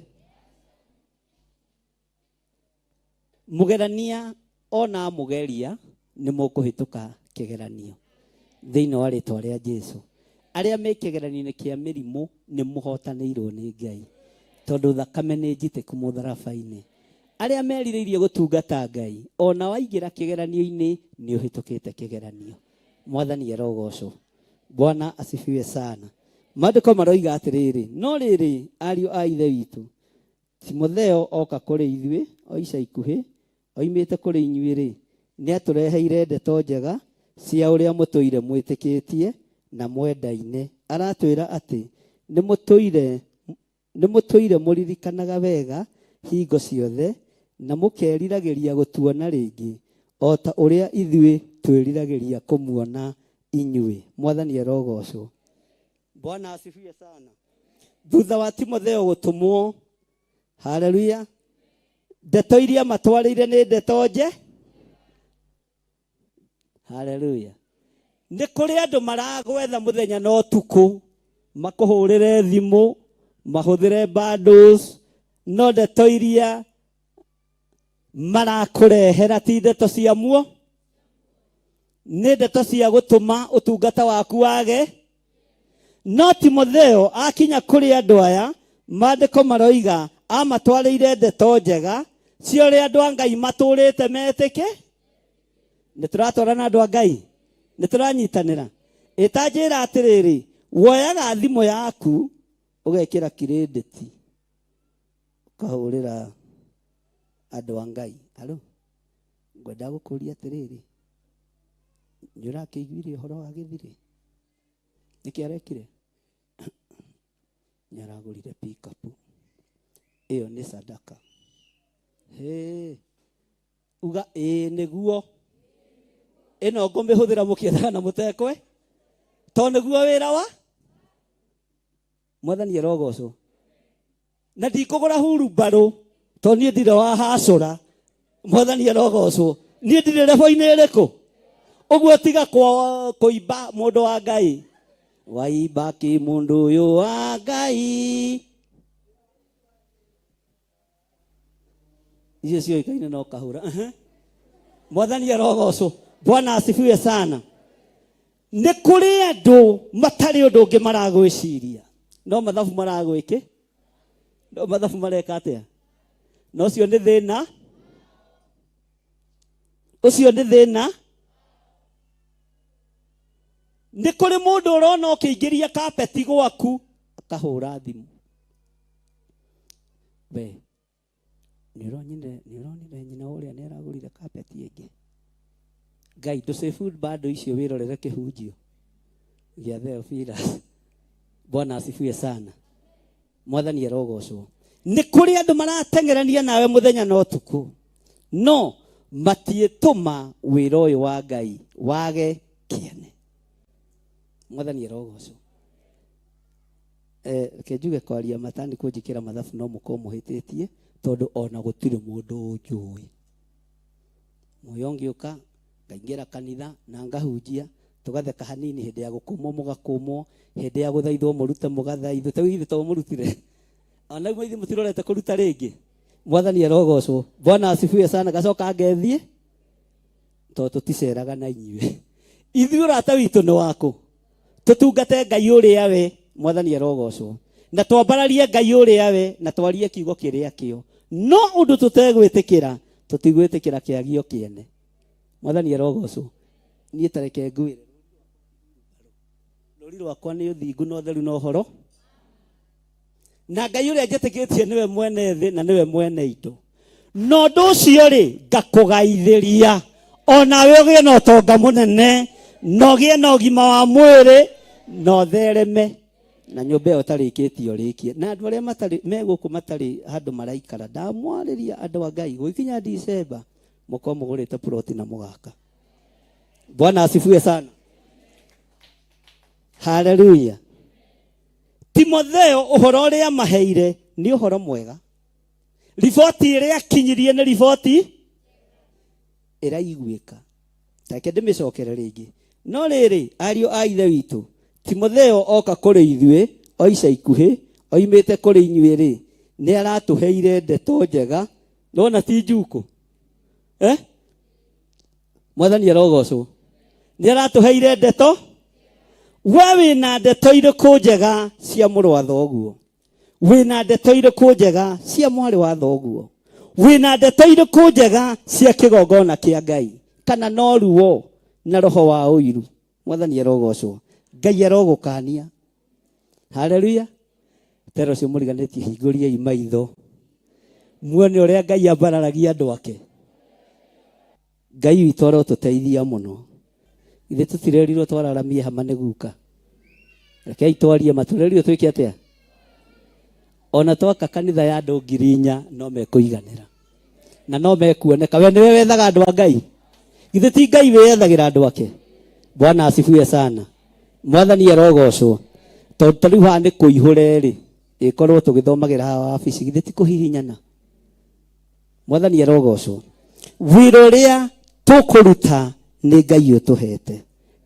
Mũgerania ona mũgeria nĩ mũkũhĩtũka kĩgeranio thĩinĩ wa rĩtwa rĩa Jesu. Arĩa me kĩgeranio-inĩ kĩa mĩrimũ nĩ mũhotanĩirwo nĩ Ngai, tondũ thakame nĩ njitĩku mũtharaba-inĩ. Arĩa merirĩirie gũtungata Ngai, ona waingĩra kĩgeranio-inĩ nĩ ũhĩtũkĩte kĩgeranio. Mwathani arogocwo. Bwana asifiwe sana. Maandĩko maroiga atĩrĩrĩ, no rĩrĩ, ariũ a Ithe witũ, Timotheo oka kũrĩ ithuĩ o ica ikuhĩ, oimĩte kũrĩ inyuĩ-rĩ, nĩatũreheire ndeto njega cia ũrĩa mũtũire mwĩtĩkĩtie na mwendaine. Aratwĩra atĩ nĩmũtũire nĩmũtũire mũririkanaga wega hingo ciothe, na mũkeriragĩria gũtuona rĩngĩ, o ta ũrĩa ithuĩ twĩriragĩria kũmuona inyuĩ. Mwathani arogocwo. Bwana asifiwe sana. Thutha wa Timotheo gũtũmwo, haleluya, ndeto iria matwarĩire nĩ ndeto nje. Haleluya. Nĩ kũrĩ andũ maragwetha mũthenya na ũtukũ, makũhũrĩre thimũ, mahũthĩre bundles, no ndeto iria marakũrehera ti ndeto cia muo, nĩ ndeto cia gũtũma ũtungata waku wage. No Timotheo akinya kũrĩ andũ aya, maandĩko maroiga amatwarĩire ndeto njega cia ũrĩa andũ a Ngai matũrĩte metĩke. Nĩ tũratwarana andũ a Ngai, nĩ tũranyitanĩra. Ĩtanjĩra atĩrĩrĩ, woyaga thimũ yaku ũgekĩra kirĩndĩti ũkahũrĩra andũ a Ngai, alo, ngwenda gũkũria atĩrĩrĩ, nĩ ũrakĩiguire ũhoro wa gĩthirĩ? Nĩkĩ arekire? Nĩ aragũrire pickup. Ĩyo nĩ sadaka. Hĩ, uga ĩĩ nĩguo. Ĩno ngũmĩhũthĩra mũkĩendaga na mũtekwe, to nĩguo wĩra wa Mwathani arogocwo. Na ndikũgũra hurumbarũ to niĩ ndirĩ wa hacũra. Mwathani arogocwo. Niĩ ndirĩ rebo-inĩ ĩrĩkũ. Ũguo tiga kũimba mũndũ wa Ngai. Waimba kĩ mũndũ ũyũ wa Ngai. Icio cioĩkaine no kahũra. Mwathani arogocwo. Bwana asifiwe sana. Nĩ kũrĩ andũ matarĩ ũndũ ũngĩ maragwĩciria, no mathabu maragwĩkĩ, no mathabu mareka atĩa? Na ũcio nĩ thĩna, ũcio nĩ thĩna. Nĩ kũrĩ mũndũ ũrona ũkĩingĩria kapeti gwaku akahũra thimũ, we nĩ ũronire nyina ũrĩa nĩ aragũrire kapeti ĩngĩ. Ngai ndũcĩbu bado icio wĩrorere kĩhunjio gĩa Theophilus. Bwana asifiwe sana. Mwathani arogocwo. Nĩ kũrĩ andũ marateng'erania nawe mũthenya na ũtukũ, no matiĩtũma wĩra ũyũ wa Ngai wage kĩene. Mwathani arogocwo. Reke njuge kwaria matani kũnjĩkĩra mathabu no mũkorwo mũhĩtĩtie, tondũ ona gũtirĩ mũndũ ũnjũĩ. Muoyo ũngĩũka ngaingĩra kanitha na ngahunjia, tũgatheka hanini, hĩndĩ ya gũkũmwo mũgakũmwo, hĩndĩ ya gũthaithwo mũrute mũgathaithwo. Ta ithuĩ to mũrutire, ona rĩu ithuĩ mũtirorete kũruta rĩngĩ. Mwathani arogocwo. Bwana asifiwe sana. Gacoka ngethiĩ tondũ tũticeraga na inyuĩ. Ithuĩ ũrata witũ nĩ wakũ, tũtungate Ngai ũrĩa we. Mwathani arogocwo. Na twambararie Ngai ũrĩa we, na twarie kiugo kĩrĩa kĩo. No ũndũ tũtegwĩtĩkĩra, tũtigwĩtĩkĩra kĩagio kĩene. Mwathani arogocwo. Niĩ ta reke ngwĩre, rũri rwakwa nĩ ũthingu na ũtheru na ũhoro, na Ngai ũrĩa njĩtĩkĩtie nĩwe mwene thĩ na nĩwe mwene indo. Na ũndũ ũcio rĩ, ngakũgaithĩria onawe ũgĩe na ũtonga mũnene, na ũgĩe na ũgima wa mwĩrĩ, na ũthereme na nyũmba ĩyo ũtarĩkĩtie ũrĩkie. Na andũ arĩa matarĩ me gũkũ matarĩ handũ maraikara, ndamwarĩria andũ a Ngai, gũgĩkinya Dicemba mũkorwo mũgũrĩte ploti na mũgaka. Bwana asifiwe sana. Haleluya. Timotheo ũhoro ũrĩa maheire nĩ ũhoro mwega. Riboti ĩrĩa akinyirie nĩ riboti ĩraiguĩka. Reke ndĩmĩcokere rĩngĩ. No rĩrĩ, ariũ a Ithe witũ, Timotheo oka kũrĩ ithuĩ o ica ikuhĩ, oimĩte kũrĩ inyuĩ-rĩ, nĩ aratũheire ndeto njega. Nona ti njukũ. Mwathani arogocwo. Nĩ aratũheire ndeto. We wĩna ndeto irĩkũ njega cia mũrũ wa thoguo? Wĩna ndeto irĩkũ njega cia mwarĩ wa thoguo? Wĩna ndeto irĩkũ njega cia kĩgongona kĩa Ngai? Kana no ruo na roho wa ũiru? Mwathani arogocwo. Ngai arogũkania. Haleluya. Tero ũcio mũriganĩtie, hingũriai maitho muone ũrĩa Ngai ambararagia andũ ake. Ngai witũ arotũteithia mũno. Ithe tũtirerirwo twararamie hama nĩ guka. Rekei twarie ma, tũrerirwo twĩke atĩa? Ona twaka kanitha ya andũ 4,000 no mekũiganĩra na no mekuoneka. We nĩwe wethaga andũ a Ngai. Githĩ ti Ngai wĩyethagĩra andũ ake? Bwana asifiwe sana. Mwathani arogocwo. Tondũ ta rĩu haha nĩ kũihũre rĩ, ĩkorwo tũgĩthomagĩra haha wabici, githĩ ti kũhihinyana? Mwathani arogocwo. Wĩra ũrĩa tũkũruta nĩ Ngai ũtũhete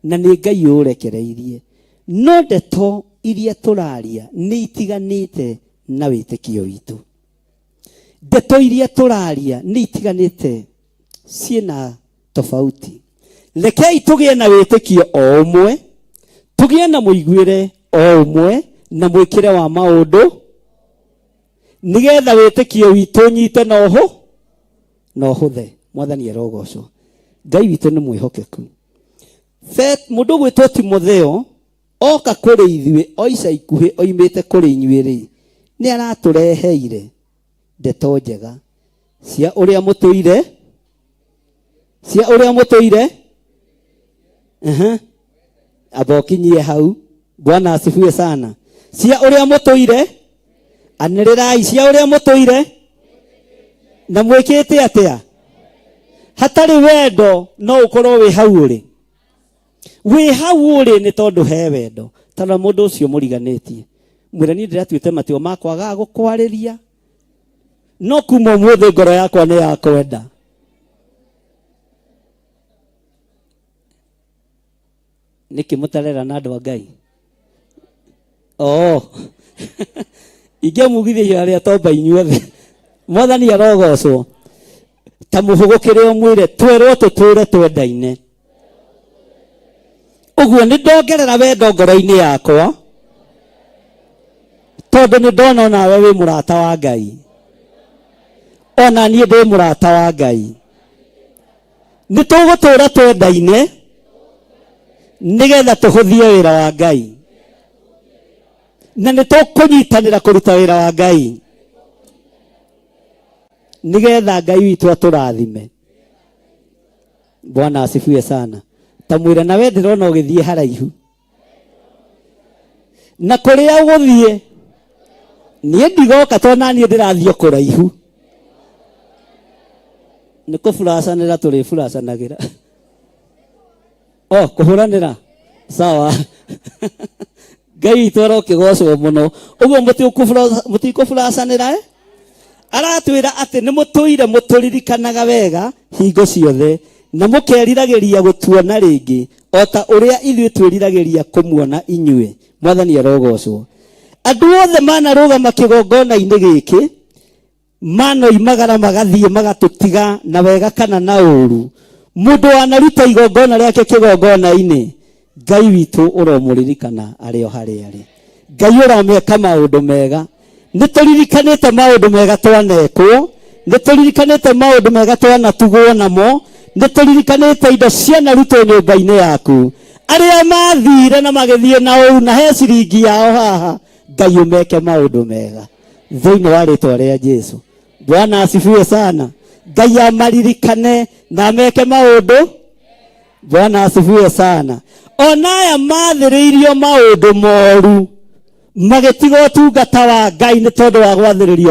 na nĩ Ngai ũrekereirie, no ndeto iria tũraria nĩ itiganĩte na wĩtĩkio witũ. Ndeto iria tũraria nĩ itiganĩte, ciĩna tofauti. Rekei tũgĩe na wĩtĩkio o ũmwe, tũgĩe na mũiguĩre o ũmwe na mwĩkĩre wa maũndũ, nĩgetha wĩtĩkio witũ ũnyite na ũhũ na ũhũthe. Mwathani arogocwo. Ngai witũ nĩ mwĩhokeku. Mũndũ ũgwĩtwo Timotheo oka kũrĩ ithuĩ o ica ikuhĩ oimĩte kũrĩ inyuĩ rĩ, nĩ aratũreheire ndeto njega cia ũrĩa mũtũire, cia ũrĩa mũtũire. Amba ũkinyie hau. Bwana asifiwe sana. Cia ũrĩa mũtũire, anĩrĩrai, cia ũrĩa mũtũire na mwĩkĩte atĩa? Hatarĩ wendo no ũkorwo wĩ hau ũrĩ. Wĩ hau ũrĩ nĩ tondũ he wendo. Tondũ mũndũ ũcio mũriganĩtie, mwĩra niĩ ndĩratuĩte matua ma kwagaga gũkwarĩria, no kuma ũmũthĩ ngoro yakwa nĩ ya kwenda. Nĩkĩ mũtarera na andũ a Ngai? Oh. Ingĩamugithia arĩa tomba inyuothe. Mwathani arogocwo. Ta mũhũgũkĩre ũmwĩre twerwo tũtũre twendaine. Ũguo nĩ ndongerera wendo ngoro-inĩ yakwa, tondũ nĩ ndona onawe wĩ mũrata wa Ngai, ona niĩ ndĩ mũrata wa Ngai. Nĩ tũgũtũra twendaine nĩgetha tũhũthie wĩra wa Ngai, na nĩ tũkũnyitanĩra kũruta wĩra wa Ngai nĩgetha Ngai witũ atũrathime. Bwana asifiwe sana. Ta mwĩra nawe ndĩrona ũgĩthiĩ haraihu, na kũrĩa ũgũthiĩ niĩ ndigoka, tondũ na niĩ ndĩrathiĩ o kũraihu. Nĩ kũburacanĩra tũrĩburacanagĩra. Oh, kũhũranĩra. Sawa. Ngai witũ arokĩgocwo mũno. Ũguo mũtikũburacanĩra, eh? Aratwĩra atĩ nĩ mũtũire mũtũririkanaga wega hingo ciothe, na mũkeriragĩria gũtuona rĩngĩ o ta ũrĩa ithuĩ twĩriragĩria kũmuona inyuĩ. Mwathani arogocwo. Andũ othe manarũgama kĩgongona-inĩ gĩkĩ, manoimagara magathiĩ magatũtiga na wega kana na ũru. Mũndũ wanaruta igongona rĩake kĩgongona-inĩ, Ngai witũ ũromũririkana arĩ o harĩa arĩ. Ngai ũromeka maũndũ mega. Nĩ tũririkanĩte maũndũ mega twanekwo, nĩ tũririkanĩte maũndũ mega twanatugwo namo, nĩ tũririkanĩte indo cianarutwo nyũmba-inĩ yaku. Arĩa mathire na magĩthiĩ na ũru na he ciringi yao haha, Ngai ũmeke maũndũ mega thĩinĩ wa rĩtwa rĩa Jesu. Bwana asifiwe sana. Ngai amaririkane na ameke maũndũ. Bwana asifiwe sana. Ona aya mathĩrĩirio maũndũ moru magĩtiga ũtungata wa Ngai nĩ tondũ wa gwathĩrĩrio.